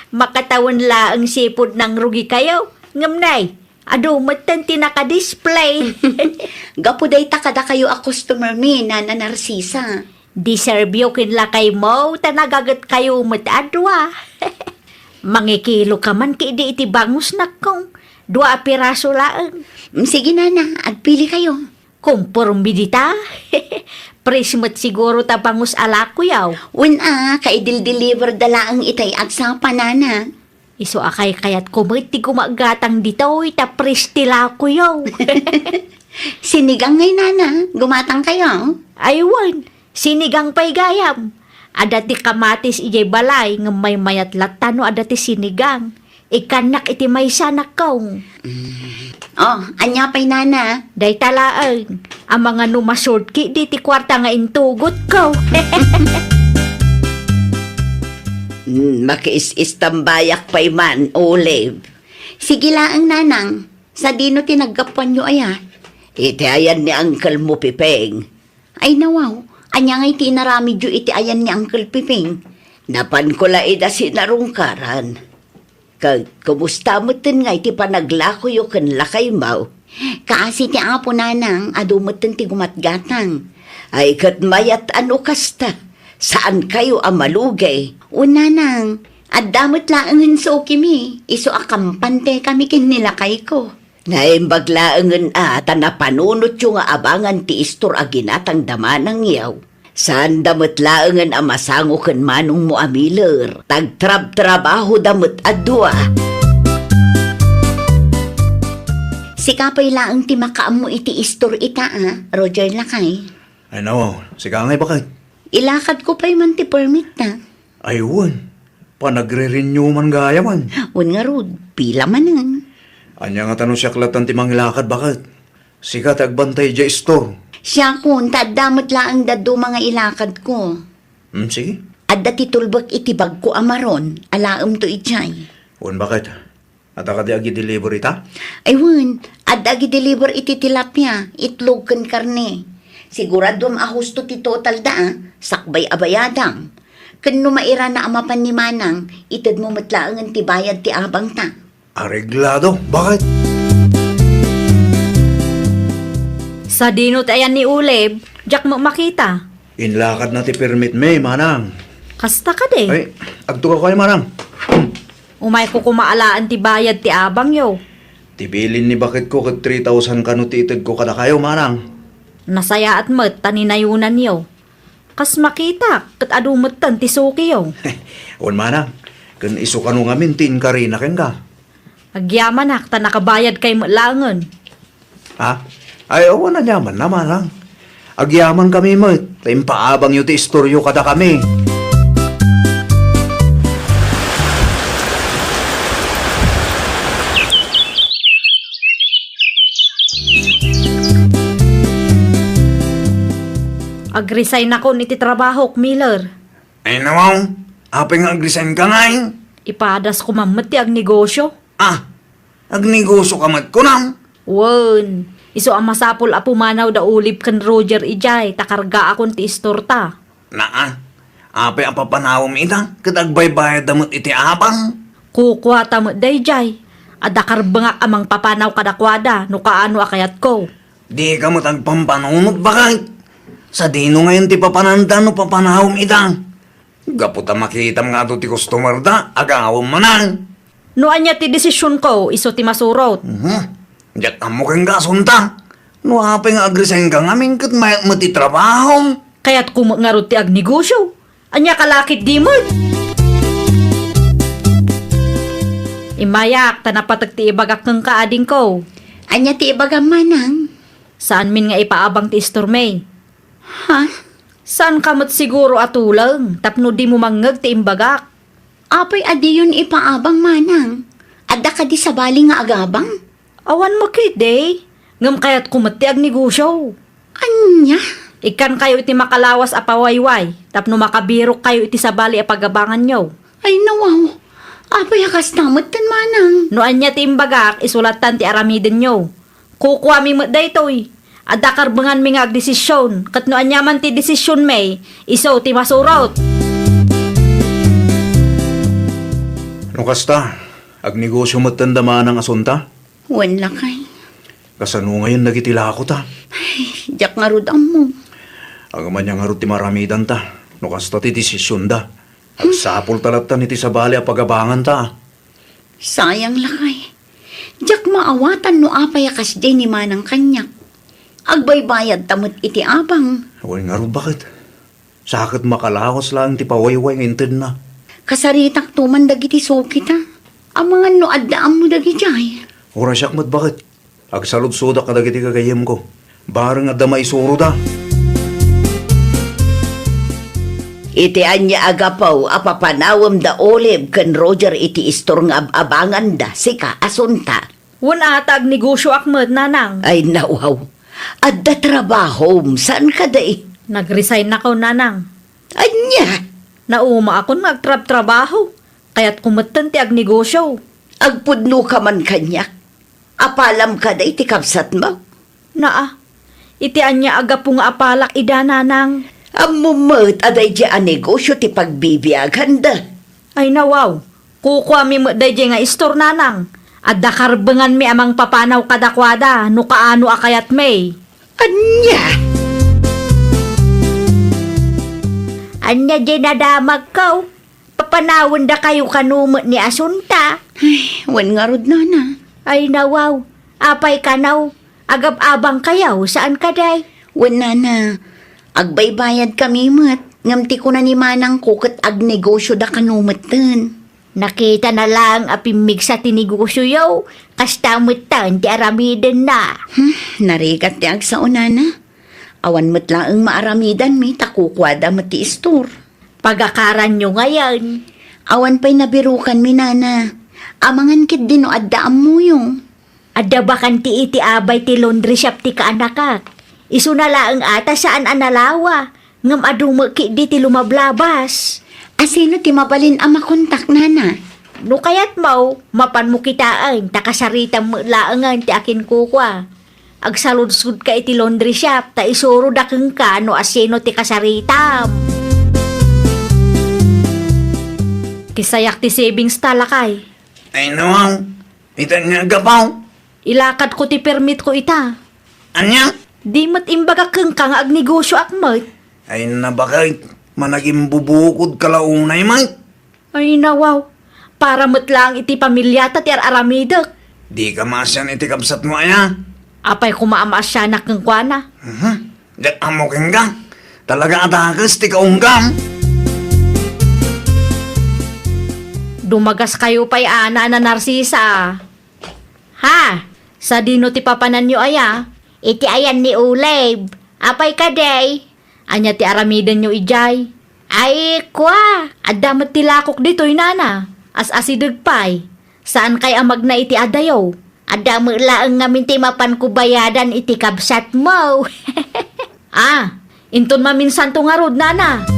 Makatawen laeng sipud nangrugikayo. Ngem nay, adu metten ti nakadisplay. Gapu dayta kadakayo a customer mi, Nana Narcisa. Deserve yo ken lakaymo ta nagagetkayo met a dua. Mangikiloka man ketdi iti bangusnak kong dua a piraso laeng. Mm, sige, Nana, agpilikayo. Komporme dita. Fresh met siguro ta bangus a lakoyo. Wen a, kaidil-deliver da laeng itay agsapa, Nana. Isu a kaykayatko met ti gumaggatang ditoy ta fresh ti lakoyo. Sinigang ngay, Nana, gumatangkayo? Ay wen, sinigang pay gayam. Adda ti kamatis idiay balay ngem maymayat latta no adda ti sinigang. Ikkannak iti maysa, Kong. Mm. Oh, ania pay, nana? Dayta laeng. Amangan no ma-short ketdi ti kuarta nga intugotko. Mm, makiis-istambayak pay man, Olive. Sige laeng, nanang. Sadino ti naggapuanyo aya? Iti ayan ni Uncle mo, Piping. Ay, nawaw, ania ngay ti inaramidyo iti ayan ni Uncle Piping? Napanko la ida sinarungkaran. Ket kumusta metten ngay ti panaglakoyo ken lakaymo? Kaasi ti Apo, nanang, adu metten ti gumatgatang. Ay, ket mayat a no kasta, saankayo a malugi. O, nanang, adda met laengen sukimi, isu a kampante kami ken ni lakayko. Naimbag laengen a ta napanunotyo nga abangan ti istor a ginatangda manangyo. Saanda met laengen a masango ken manongmo a Miller, ta agtrabtrabahoda met a dua. Sika pay laeng ti makaammo iti istor ita a, Roger lakay. Ay, nawaw, sika ngay, baket. Ilakadko pay man ti permit ta. Ay, wen. Panagre-renew man gayam. Wen ngarud, pila manen? Ania ngata no siak lattan ti mangilakad, baket? Sika ti agbantay idiay istor. Siakon, ta adda met laeng dadduma nga ilakadko. Hmm, sige. Adda ti tulbek iti bagko a maron, alaemto idiay. Wen, baket? Adda kadi agi-deliver ita? Ay wen, adda agi-deliver iti tilapia, itlog ken karne. Siguraduam a husto ti totalda a, sakbay a bayadam. Ken no mairana a mapan ni Manang, itedmo met laengen ti bayad ti abangta. Areglado, baket? Sadino ti ayan ni Olive? Diak met makita. Inlakadna ti permit mi, Manang. Kasta kadi? Ay, agtugaw kayo, Manang. Umayko koma alaen ti bayad ti abangyo. Ti bilin ni baketko ket three thousand kano ti itedko kadakayo, Manang. Nasayaat met ta ninayonanyo. Kas makitak, ket adu metten ti sukiyo. Wen, Manang, ken isu kano ngamin ti inkarina kenka. Agyamanak ta nakabayadkay met laengen. Ha? Ay, awan a yaman na, Manang. Agyamankami met, ta impaabangyo ti istoryo kadakami. Agresign akon iti trabahok, Miller. Ay, nawaw, apay nga agresign ka ngay? Ipadas ko man met ti agnegosyo. Ah, agnegosyo ka met kunam? Wen, isu a masapul a pumanaw da Olive ken Roger idiay ta kargaakon ti istorta. Naa, apay a papanawem ita ket agbaybayadda met iti abang? Kukuata met daydiay. Adda karbengak a mangpapanaw kadakuada no kaano a kayatko. Dika met agpampanunot, baket. Sadino ngayon ti papananda no papanawem ita? Gapu ta makitam nga adu ti customer da, agawem manen. No ania ti desisionko, isu ti masurot. Mhm. Diak ammo kenka asunta. No apay nga agresign ka ngamin ket mayat met ti trabahom. Kayatko met ngarud ti agnegosyo. Ania ka lakit di met? Immayak, ta napateg ti ibagak kenka, adingko. Ania ti ibagam, manang? Saanmin nga ipaabang ti istormi. Ha? Saanka met siguro a tuleng tapno dimo mangngeg ti imbagak? Apay a diyon ipaabang, manang? Adda kadi sabali nga agabang? Awan met ketdi, ngem kayatko met ti agnegosyo. Ania? Ikkankayo iti makalawas a pawayway tapno makabirokkayo iti sabali a pagabanganyo. Ay, nawaw. Apay a kasta metten, manang? No ania ti imbagak, isu lattan ti aramidenyo. Kukuami met daytoy. Adda karbenganmi nga agdesisyon, ket no aniaman ti desisyonmi, isu ti masurot. No kasta, agnegosyo metten da manang asunta? Wen, lakay. Kasano ngayon dagiti lakota? Ay, diak ngarud ammo. Agmanya ngarud ti maramidanta, no kasta ti desisyonda. Agsapulta lattan iti sabali a pagabanganta. Sayang, lakay. Diak maawatan no apay a kasdiay ni manang kaniak. Agbaybayadta met iti abang. Wen ngarud, baket? Sa ket makalawas laeng ti pawayway nga intedna. Kasaritakto man dagiti sukita. Amangan no adda ammo dagidiay. Uray siak met, baket. Agsaludsodak kadagiti gagayyemko. Bareng adda maisuroda. Iti ania a gapu a papanawem da Olive ken Roger iti istor nga ab-abanganda, sika, Asunta? Wen a, ta agnegosioak met, nanang. Ay, nawaw. Adda trabahom, saan kadi? Nag-resign ako, nanang. Ania? Naumaakon nga agtrabtrabaho. Kayatko metten ti agnegosio. Agpudnoka man kaniak. Apalam kadi ti kabsatmo? Naa, iti ania a gapu nga apalak ida, nanang? Ammom met a daydiay a negosio ti pagbibiaganda. Ay, nawaw. Kukuami met daydiay nga istor, nanang. Adda karbenganmi a mangpapanaw kadakuada no kaano a kayatmi. Ania? Ania diay nadamagko? Papanawendakayo kano met ni Asunta? Ay, wen ngarud, nana. Ay, nawaw. Apay kano? Agab-abangkayo, saan kadi? Wen, nana. Agbaybayadkami met, ngem ti kuna ni manangko ket agnegosioda kano metten. Nakitana laeng a pimmigsa ti negosioyo, kasta metten ti aramidenna. Hmm, narigat ti agsao, nana. Awan met laeng maaramidanmi ta kukuada met ti istor. Pagakaranyo ngayen. Awan pay nabirukanmi, nana. Amangan ketdi no adda ammoyo. Adda bakanti iti abay ti laundry shop ti kaanakak. Isuna laeng a ta saan a nalawa, ngem adu met ketdi ti lumablabas. A sino ti mabalin a makontak, nana? No kayatmo, mapanmo kitaen ta kasaritam met laengen ti akinkukua. Agsaludsodka iti laundry shop ta isuroda kenka no a sino ti kasaritam. Ti sayak ti savings ta, lakay. Ay, nawaw. Ita nga gapaw. Ilakadko ti permitko ita. Ania? Di met imbagak kenka nga agnegosioak met. Ay, nabakit. Managimbubukodka la unay met. Ay, nawaw. Para met laeng iti pamilyata ti ar-aramidek. Dika maasian iti kabsatmo aya? Apay koma a maasianak kenkuana? Mhm. Diak ammo kenka. Talaga a dakes ti kaunggam. Dumagaskayo pay a, Nana Narcisa. Ha? Sadino ti papananyo aya? Iti ayan ni Olive. Apay kadi? Ania ti aramidenyo idiay? Ay, kua, adda met ti lakok ditoy, nana. As-asideg pay. Saankay a magna iti adayo? Adda met laeng ngamin ti mapanko bayadan iti kabsatmo. Ah, inton maminsanto ngarud, nana.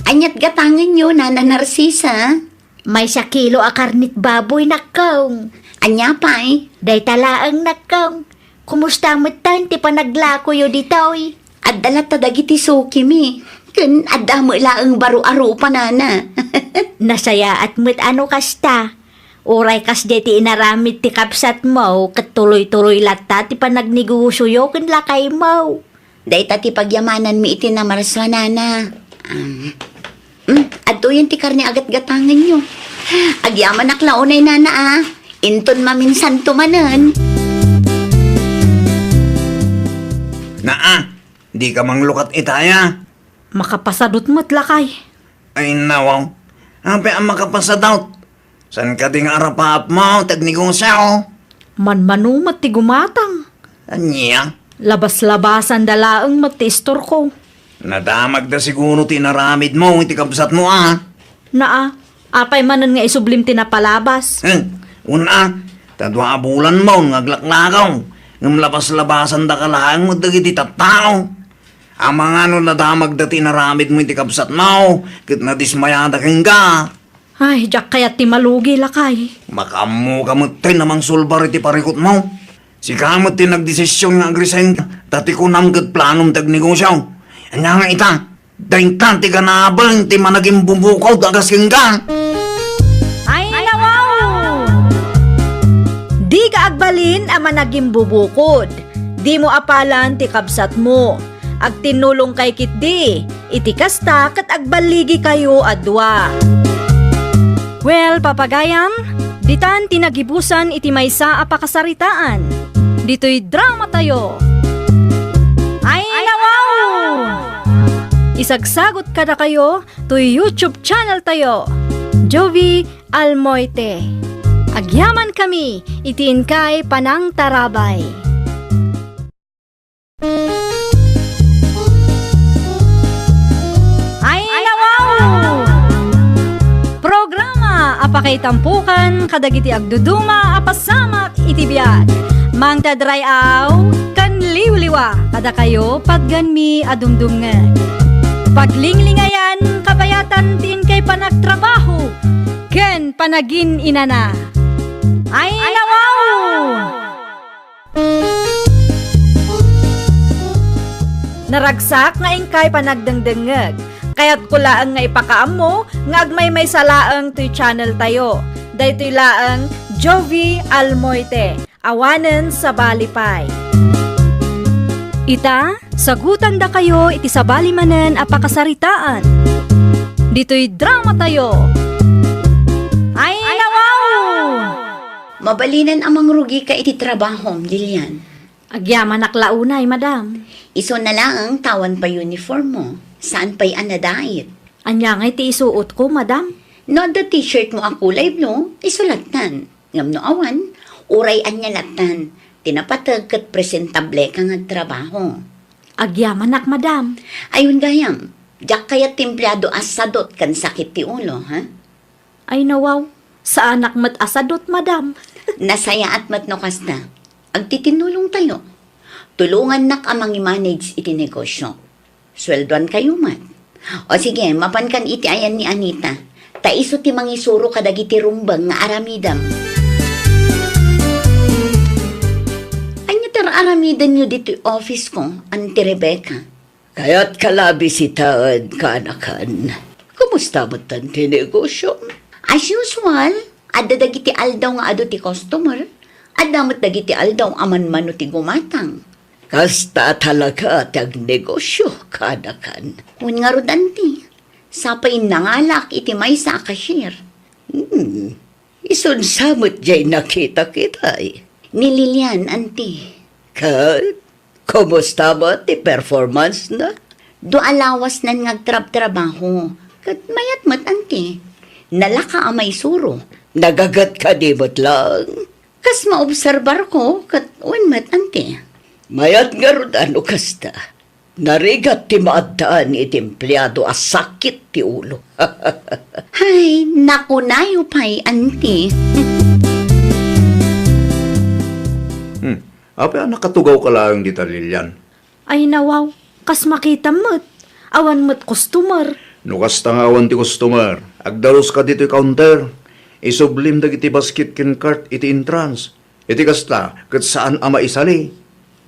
Aniat gatangenyo, Nana Narcisa? Maysa kilo a karnit baboy, nakkong. Ania pay? Dayta laeng, nakkong. Kumusta metten ti panaglakoyo ditoy? Adda latta dagiti sukimi. Ken adda met laeng baro a rupa, nana. Nasayaat met a no kasta. Uray kasdiay ti inaramid ti kabsatmo, ket tuloy-tuloy latta ti panagnegosioyo ken lakaymo. Dayta ti pagyamananmi iti namarsua, nana. Um, mm, adtoyen ti karne a gatgatangenyo. Agyamanak la unay, nana, a. Inton maminsanto manen. Naa, dika manglukat itaya. Makapasadut met, lakay. Ay, nawaw. Apay a makapasadut? Saan kadi nga arapaapmo ti agnegosio? Manmano met ti gumatang. Ania? Labas-labasanda laeng met ti istorko. Nadamagda siguro ti inaramidmo iti kabsatmo, a? Naa, apay manen nga isublim ti napalabas? Hmm, una, ta dua a bulanmon nga aglaklakaw, ngem labas-labasandaka laeng met dagiti tattao. Amangan no nadamagda ti inaramidmo iti kabsatmo, ket nadismayada kenka. Ay, diak kayat ti malugi, lakay. Makaammoka metten a mangsulbar iti parikutmo. Sika met ti nagdesision nga agresign, ta ti kunam ket planom ti agnegosio. Ania nga ita, dayta ti ganaben ti managimbubukod a kas kenka. Ay, nawaw! Dika agbalin a managimbubukod. Dimo apalan ti kabsatmo. Agtinnulongkay ketdi. Iti kasta, ket agballigikayo a dua. Well, papagayam, ditan ti nagibusan iti maysa a pakasaritaan. Ditoy dramatayo. Ay, nawaw! Isagsagot kadakayo toy YouTube channeltayo, Jovie Almoite. Agyamankami iti inkay panangtarabay. Tampukan kadagiti agduduma a pasamak iti biag. Mangted ray-aw ken liwliwa kadakayo patganmi a dumdumngeg. Paglinglingayan kabayatan ti inkay panagtrabaho ken panagin-inana. Ay, nawaw! Naragsak nga inkay panagdengdengngeg. Kayatko laeng nga ipakaammo nga agmaymaysa laeng toy channel tayo. Daytoy laeng Jovi Almoite, awanen sabali pay. Ita, sagutandakayo iti sabali manen a pakasaritaan. Ditoy drama tayo. Ay, nawaw! Mabalinen a mangrugika iti trabahom, Lilian. Agyamanak la unay, madam. Isu na laeng ta awan pay uniform mo. Saan pay a nadait? Ania ngay ti isuotko, madam? No adda t-shirt mo a kulay blue, isu lattan. Ngem no awan, uray ania lattan. Ti napateg ket presentableka nga agtrabaho. Agyamanak, madam. Ay, wen gayam, diak kayat ti empleado a sadot ken sakit ti ulo, ha? Ay, nawaw, saanak met a sadot, madam. Nasayaat met no kasta. Agtitinnulongtayo. Tulongannak a mangimanage iti negosyo. Sueldoankayo met. O sige, mapankan iti ayan ni Anita. Ta isu ti mangisuro kadagiti rumbeng nga aramidem. Ania ti ar-aramidenyo ditoy office ko, Auntie Rebecca? Kayatka la a bisitaen, kaanakan. Kumusta metten ti negosyo? As usual, adda dagiti aldaw nga adu ti customer. Adda met dagiti aldaw a manmano ti gumatang. Kasta talaga ti agnegosyo, kaanakan. Wen ngarud, anti, sapay nangalaak iti maysa a cashier. Hmm. Isunsa met jay nakitak itay? Ni Lilian, anti. Ket kumusta met ti performance na? Dua a lawasnan nga agtrabtrabaho. Ket mayat met, anti. Nalaka a maisuro. Nagaget kadi met lang? Kas maobserbar ko, ket wen met, anti. Mayat ngarud a no kasta. Narigat ti maaddaan iti empleado a sakit ti ulo. Hay, nakunayo pay, anti. Hmm. Apay a nakatugawka laeng dita, Lilian? Ay, nawaw, kas makitam met. Awan met customer. No kasta nga awan ti customer, agdaluska ditoy counter. Isublim dagiti basket ken cart iti entrance. Iti kasta, ket saan a maisali.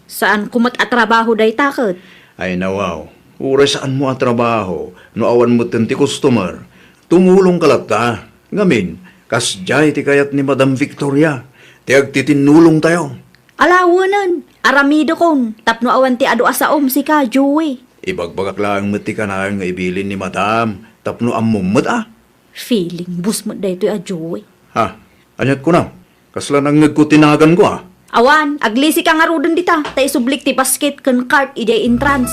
Saanko met a trabaho dayta ket. Ay, nawaw, uray saanmo a trabaho, no awan metten ti customer, tumulongka latta. Ngamin, kasdiay ti kayat ni Madam Victoria, ti agtitinnulongtayo. Ala, wenen, aramidekon, tapno awan ti adu a saom sika, Joey. Ibagbagak laeng met ti kanayon nga ibilin ni Madam, tapno ammom met a. Feeling boss met daytoy a Joey. Ha? Aniat kuna? Kasla nangngegko ti naganko, a? Awan, aglisika ngaruden dita, ta isublik ti basket ken cart idiay entrance.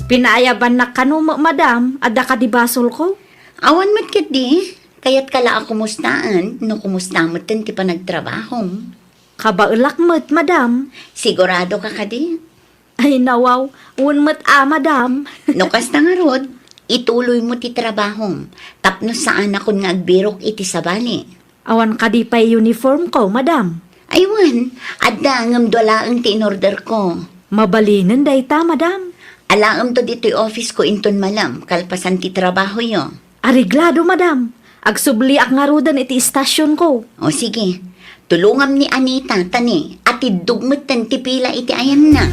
Pinaayabannak kano, ma-, madam, adda kadi basolko? Awan met ketdi, kayatka la a kumustaen, no kumusta metten ti panagtrabahom. Kabaelak met, madam. Siguradoka kadi? Ay, nawaw, wen met a, madam. No kasta ngarud, ituloymo ti trabahom, tapno saanakon nga agbirok iti sabali. Awan kadi pay uniformko, madam? Ay, wen, adda ngem dua laeng ti inorderko. Mabalinen dayta, madam. Alaemto ditoy office ko inton malem, kalpasan ti trabahoyo. Areglado, madam. Agsubliak ngaruden iti istasionko. O, sige. Tulongam ni Anita, ta ni, atiddog metten ti pila iti ayanna.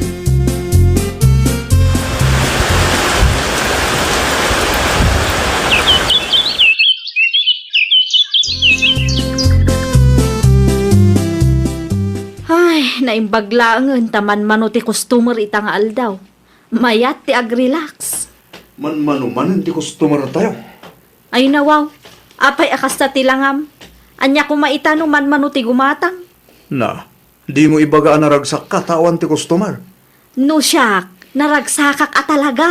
Ay, naimbag laengen ta manmano ti customer ita nga aldaw. Mayat ti agrelax. Manmano manen ti customer tayo. Ay, nawaw. Apay a kasta ti langam? Ania koma ita no manmano ti gumatang? Na, dimo ibaga a naragsakka ta awan ti customer? No siak, naragsakak a talaga.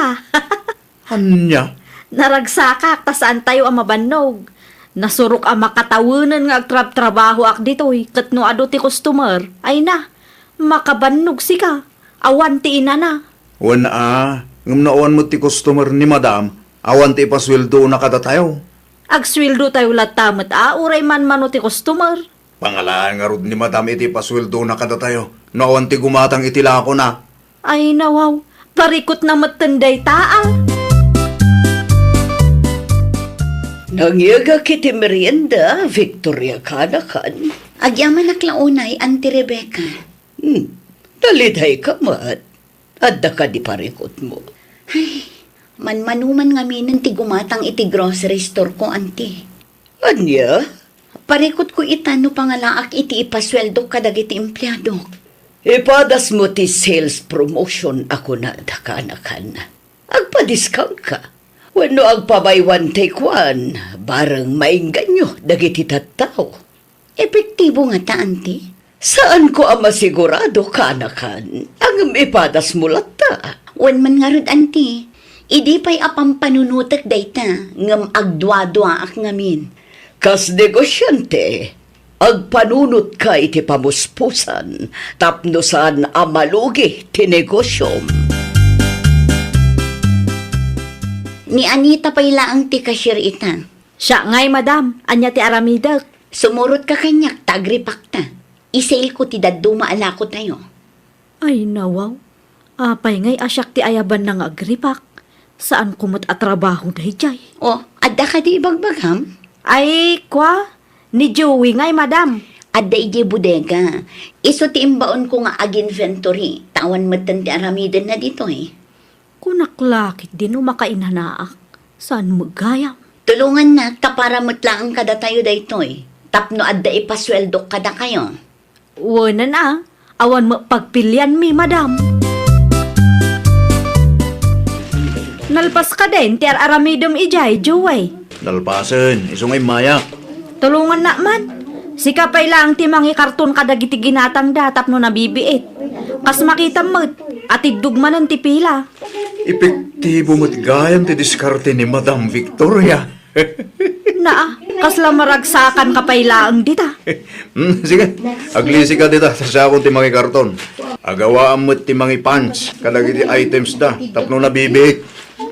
Ania? Naragsakak ta saantayo a mabannog. Nasurok a makatawenen nga agtrabtrabahoak ditoy, ket no adu ti customer, ay na, makabannog sika. Awan ti inana. Wen a, ngem no awan met ti customer ni Madam, Awan ti ipasueldona kadatayo. Agsueldotayo latta met a, uray manmano ti customer. Pangalaan ngarud ni Madam iti ipasueldona kadatayo no awan ti gumatang iti lakona. Ay, nawaw. Parikutna metten dayta, a. Nangyegak iti merienda, Victoria, kaanakan. Agyamanak la unay, Auntie Rebecca. Hmm. Nalidayka met. Adda kadi parikutmo? Ay, manmanuman ngaminen ti gumatang iti grocery store ko, Auntie. Ania? Parikutko ita no pangalaak iti ipasueldok kadagiti empleadok. Ipadasmo ti sales promotion a kunada, kaanakan. Agpa-discount ka. Wenno agpa-buy one, take one, bareng maingganyo dagiti tattao. Epektibo ngata, Auntie? Saanko a masigurado, kaanakan, ngem ipadasmo latta. Wen man ngarud, Auntie, idi pay a pampanunotek dayta, ngem agduaduaak ngamin. Kas negosyante, agpanunotka iti pamuspusan tapno saan a malugi ti negosyom. Ni Anita pay laeng ti cashier ita. Siak ngay, madam. Ania ti aramidek? Sumurotka kaniak ta agripakta. Isalko ti dadduma a lakotayo. Ay, nawaw. Apay ngay a siak ti ayabanna nga agripek? Saanko met a trabaho daydiay. O, adda kadi ibagbagam? Ay, kua, ni Joey ngay, madam. Adda idiay bodega. Isu ti imbaonko nga ag-inventory, ta awan metten ti aramidenna ditoy. Kunak la ketdi no makainanaak, saan met gayam? Tulongannak ta para met laeng kadatayo daytoy, tapno adda ipasueldok kadakayo. Wen a, awan met pagpilianmi, madam. Nalpas kadin ti ar-aramidem idiay, Joey? Nalpasen, isu nga immayak. Tulongannak man. Sika pay laeng ti mangikarton kadagiti ginatangda tapno nabibiit. Kas makitam met, atiddog manen ti pila. Epektibo met gayam ti diskarte ni Madam Victoria. Naa, kasla maragsakanka pay laeng dita. Hmm, sige, aglisika dita, ta siakon ti mangikarton. Agawaam met ti mangi-punch kadagiti itemsda tapno nabibiit.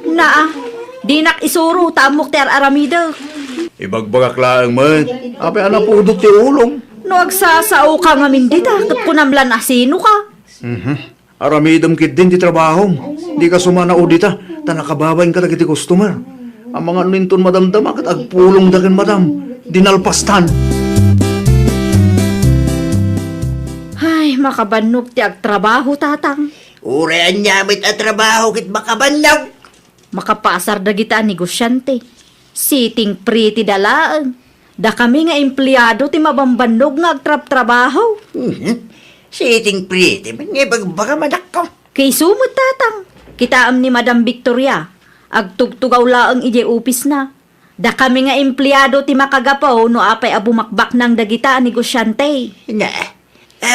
Naa, dinak isuro ta ammok ti ar-aramidek. Ibagbagak laeng met, apay a napudot ti ulom? No agsasaoka ngamin dita, ket kunam lan a sinoka. Mhm. Aramidem ketdin ti trabahom. Dika sumanao dita, ta nakababain kadagiti customer. Amangan no inton madamdama ket agpulongda ken madam, di nalpastan. Ay, makabannog ti agtrabaho, tatang. Uray ania met a trabaho ket makabannog. Makapasar dagita a negosyante. Sitting pretty da laeng. Dakami nga empleado ti mabambannog nga agtrabtrabaho. Mhm. Sitting pretty met nga ibagbagam, anakko. Kaisu met, tatang. Kitaem ni Madam Victoria. Agtugtugaw laeng idiay opisna. Dakami nga empleado ti makagapu no apay a bumakbaknang dagita a negosyante. Na,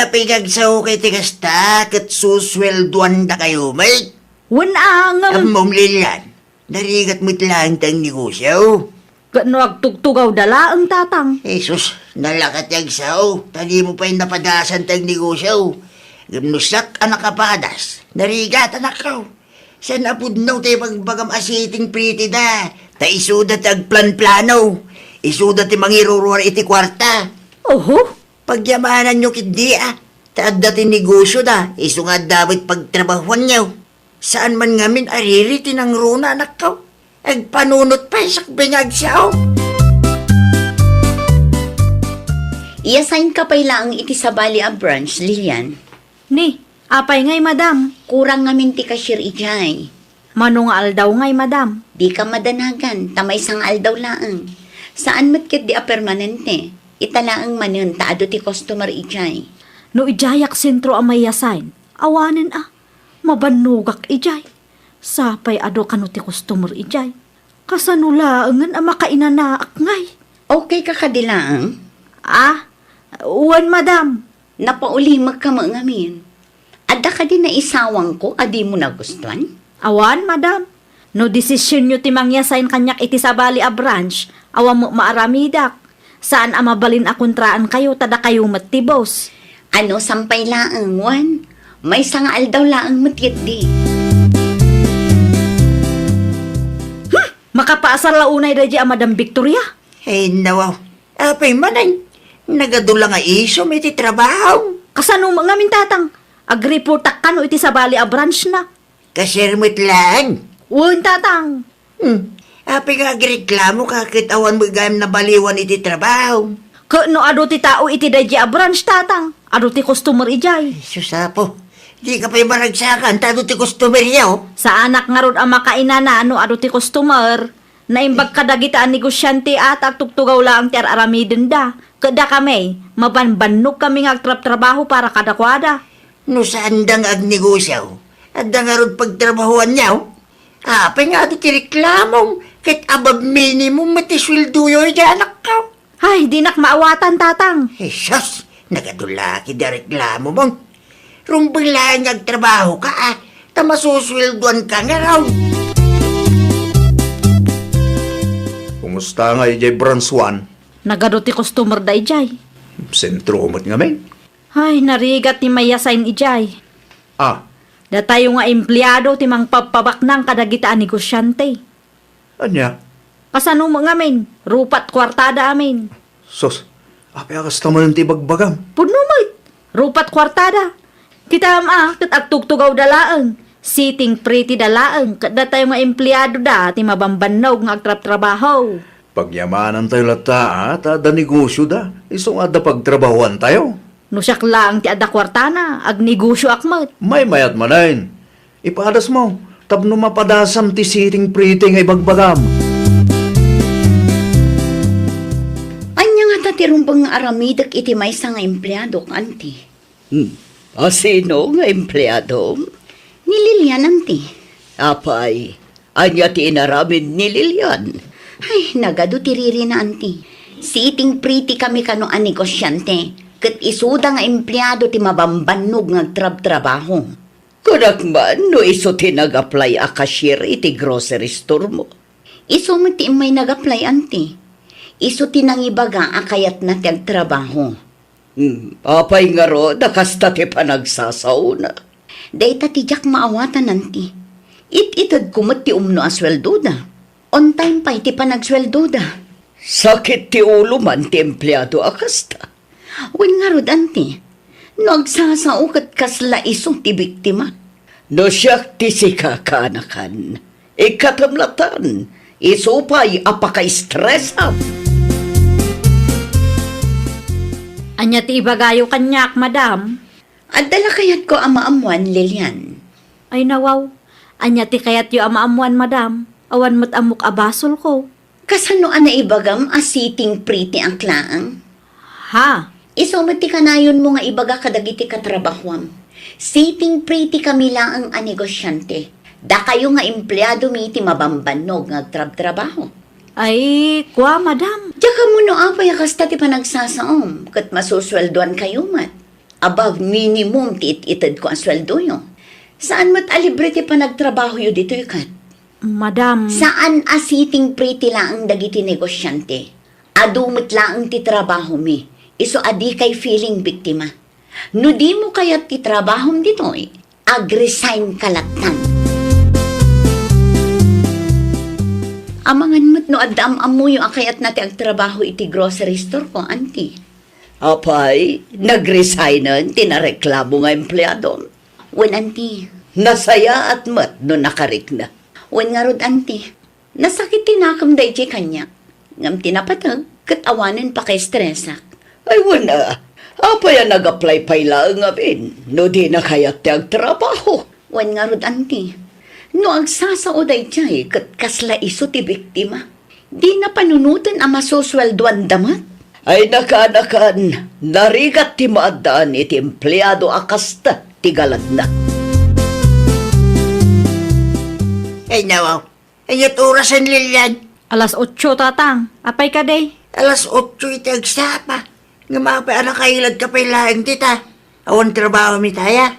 apay nga agsaoka iti kasta ket susueldoandakayo met? Wen a, ngem Ammom, Lilian, narigat met laeng ti agnegosio. Ket no agtugtugawda laeng, tatang? Jesus, nalaka ti agsao, ta dimo pay napadasan ti agnegosio. Ngem no siak a nakapadas, narigat, anakko. Saan a pudno ti ibagbagam a sitting pretty da, ta isuda ti agplanplano, isuda ti mangiruruar iti kuarta. Oho. Pagyamananyo ketdi a, ta adda ti negosioda, isu nga adda met pagtrabahuanyo. Saan man ngamin a riri ti nangruna, anakko. Agpanunot pay sakbay nga agsao. Iya-assign ka pay laeng iti sabali a branch, Lilian. Ni, apay ngay, madam? Kurang ngamin ti cashier idiay. Mano nga aldaw ngay, madam? Dika madanagan, ta maysa nga aldaw laeng. Saan met ketdi a permanente. Ita laeng manen ta adu ti customer idiay. No idiayak sentro a mai-assign, awanen a. Mabannogak idiay. Sapay adu kano ti customer idiay. Kasano laengen a makainanaak ngay? Okay ka kadi laeng? Ah, wen, madam. Napaulimekka met ngamin. Adda kadi naisawangko a dimo nagustuan? Awan, madam. No desisionyo ti mangi-assign kaniak iti sabali a branch, awan met maaramidak. Saan a mabalin a kontraankayo ta dakayo met ti boss. Ano, sampay laeng, wen? Maysa nga aldaw laeng met ketdi. Hmm! Makapaasar la unay daydi a Madam Victoria? Ay, nawaw. Apay manen, nagadu la nga isum iti trabaho. Kasano met ngamin, Tatang? Agreportak kano iti sabali a branch na? Cashier met laeng. Wen, Tatang. Hmm. Apay nga agreklamo ka ket awan met gayam nabaliwan iti trabaho? Ket no adu ti tao iti daydi a branch, Tatang, adu ti customer idiay. Sus, Apo. Dika pay maragsakan ta adu ti customer yaw. Saanak ngarud a makainana no adu ti customer. Naimbag kadagita a negosiante a ta agtugtugaw laeng ti ar-aramidenda. Ket dakami, mabanbannog kami nga agtrabtrabaho para kadakuada. No saanda nga agnegosio, adda ngarud pagtrabahoanyo? Apay nga adu ti reklamom ket above minimum met ti sueldoyo iti anakko? Ay, dinak maawatan, Tatang. Jesus, nagadu la ket ti reklamom. Rumbeng laeng nga agtrabahoka, a, ta masusueldoanka ngarud. Kumusta nga idiay branch one? Nagadu ti customer da idiay. Sentro met ngamin. Ay, narigat ti may-assign idiay. Ah. Datayo nga empleado ti mangpabpabaknang kadagita a negosiante. Ania? Kasano met ngamin? Rupat kuartada amin. Sus, apay a kasta manen ti ibagbagam? Pudno met. Rupat kuartada. Kitam a, ket agtugtugawda laeng. Sitting pretty da laeng, ket datayo nga empleadoda ti mabanbannog nga agtrabtrabaho. Pagyamanantayo latta, a, ta adda negosioda, isu nga adda pagtrabahoantayo. No siak laeng ti adda kuartana, agnegosioak met. Maymayat manen. Ipadasmo, tapno mapadasam ti sitting pretty nga ibagbagam. Ania ngata ti rumbeng nga aramidek iti maysa nga empleadok, anti? Hmm. A, sino nga empleadom? Ni Lilian, anti. Apay, ania ti inaramid ni Lilian? Ay, nagadu ti ririna, anti. Sitting pretty kami kano a negosiante, ket isuda nga empleado ti mabanbannog nga agtrabtrabaho. Kunak man no isu ti nag-apply a cashier iti grocery store mo. Isu met ti immay nag-apply, anti. Isu ti nangibaga a kayatna ti agtrabaho. Hmm, apay ngarud a kasta ti panagsasaona? Dayta ti diak maawatan, anti. It-itedko met ti umno a sueldoda. On time pay ti panagsueldoda. Sakit ti ulo man ti empleado a kasta. Wen ngarud, anti, no agsasao ket kasla isu ti biktima. No siak ti sika, kaanakan, ikkatem latan, isu pay a pakaestresam. Ania ti ibagayo kaniak, madam? Adda la kayatko a maammoan, Lilian. Ay, nawaw. Ania ti kayatyo a maammoan, madam? Awan met ammok a basolko. Kasano a naibagam a sitting pretty ak laeng? Ha? Isu met ti kanayonmo nga ibaga kadagiti katrabahoam. Sitting pretty kami laeng a negosiante. Dakayo nga empleadomi ti mabanbannog nga agtrabtrabaho. Ay, kua, madam. Diak ammo no apay a kasta ti panagsasaom, ket masusueldoankayo met. Above minimum ti it-itedko a sueldoyo. Saan met a libre ti panagtrabahoyo ditoy ket? Madam. Saan a sitting pretty laeng dagiti negosiante. Adu met laeng ti trabahomi. Isu a dikay feeling biktima. No dimo kayat ti trabahom ditoy, ag-resign ka lattan. Amangan met no adda am-ammoyo a kayatna ti agtrabaho iti grocery store ko, anti. Apay, nag-resignen ti nareklamo nga empleadom? Wen, anti. Nasayaat met no nakarikna. Wen ngarud, anti. Nasakit ti nakem daydiay kaniak. Ngem ti napateg, ket awanen pakaestresak. Ay, wen a, apay a nag-apply pay laeng ngamin no dina kayat ti agtrabaho? Wen ngarud, anti, no agsasao daydiay ket kasla isu ti biktima, dina panunoten a masusueldoanda met? Ay, nakaanakan, narigat ti maaddaan iti empleado a kasta ti galadna. Ay, nawaw. Ania ti orasen, Lilian? Alas otso, Tatang. Apay kadi? Alas otso iti agsapa. Ngem apay a nakailadka pay laeng dita? Awan trabaho mi taya?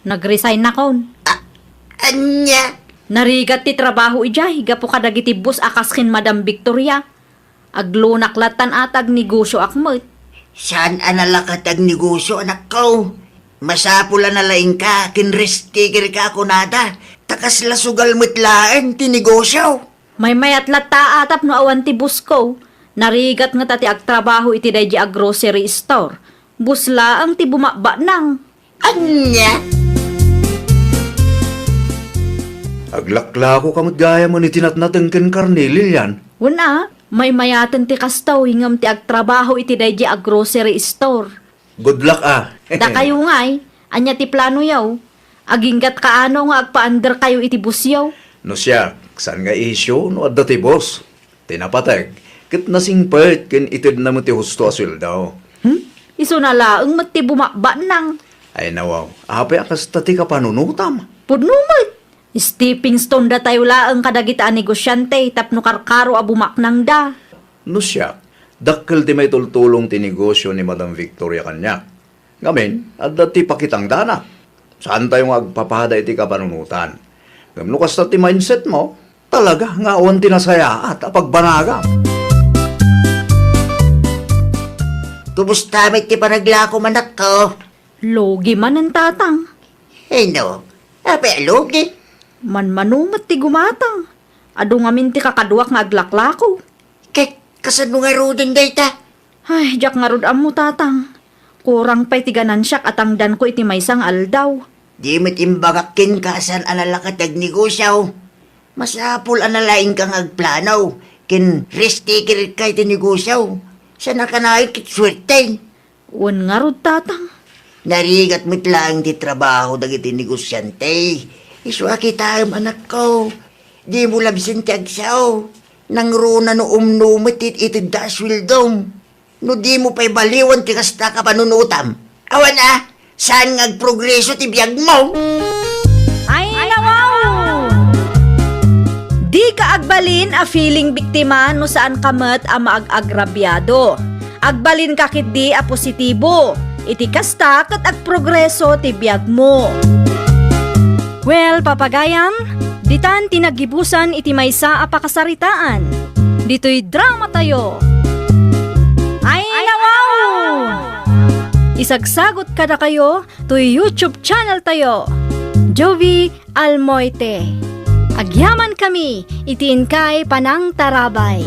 Nag-resign nakon. A-, ania? Narigat ti trabaho idiay gapu kadagiti boss a kas ken Madam Victoria. Aglunak lattan a ta agnegosioak met. Saan a nalaka ti agnegosio, anakko. Masapul a nalaingka ken risk takerka a kunada, ta kasla sugal met laeng ti negosio. Maymayat latta a tapno awan ti busko. Narigat nga ta ti agtrabaho iti daydi a grocery store. Bus laeng ti bumakbaknang. Ania? Aglaklako ka met gayam iti natnateng ken karne, Lilian. Wen a, maymayaten ti kastoy ngem ti agtrabaho iti daydi a grocery store. Good luck, ah. Dakayo ngay, ania ti planoyo? Aginggat kaano nga agpaanderkayo iti busyo? No siak, saan nga isyu no adda ti bus. Ti napateg, ket nasingpet ken itedna met ti husto a sueldo. Hmm? Isuna laeng met ti bumakbaknang. Ay nawaw, apay a kasta ti kapanunotam? Pudno met. Stepping stone datayo laeng kadagita a negosiante tapno karkaro a bumaknangda. No siak, dakkel ti maitultulong ti negosio ni Madam Victoria kaniak. Ngamin, adda ti pakitangdana. Saantayo nga agpapada iti kapanunotan. Ngem no kasta ti mindset mo, talaga nga awan ti nasayaat a pagbanagam. Kumusta met ti panaglako, manakko? Lugi manen, tatang. Ay no, apay a lugi? Manmano met ti gumatang. Adu ngamin ti kakaduak nga aglaklako. Ket kasano ngaruden dayta? Ay, diak ngarud ammo, tatang. Kurang pay ti ganansiak a tangdanko iti maysa nga aldaw. Di met imbagak kenka a saan a nalaket ti agnegosio. Masapul a nalaingka nga agplano ken risk taker ka iti negosio. Saan a kanayon ket suerte. Wen ngarud, tatang. Narigat met laeng ti trabaho dagiti negosiante. Isu a kitaem, anakko. Dimo labsen ti agsao. Nangruna no umno met ti itedda a sueldom. No dimo pay baliwan ti kasta a kapanunotam. Awan a, saan nga agprogreso ti biagmo? Ay, nawaw! Dika agbalin a feeling biktima no saanka met a maag-agrabiado. Agbalinka ketdi a positibo. Iti kasta ket agprogreso ti biagmo. Well, papagayam, ditan ti naggibusan iti maysa a pakasaritaan. Ditoy dramatayo. Ay, nawaw! Isagsagot kadakayo toy YouTube channel tayo, Jovie Almoite. Agyamankami iti inkay panangtarabay.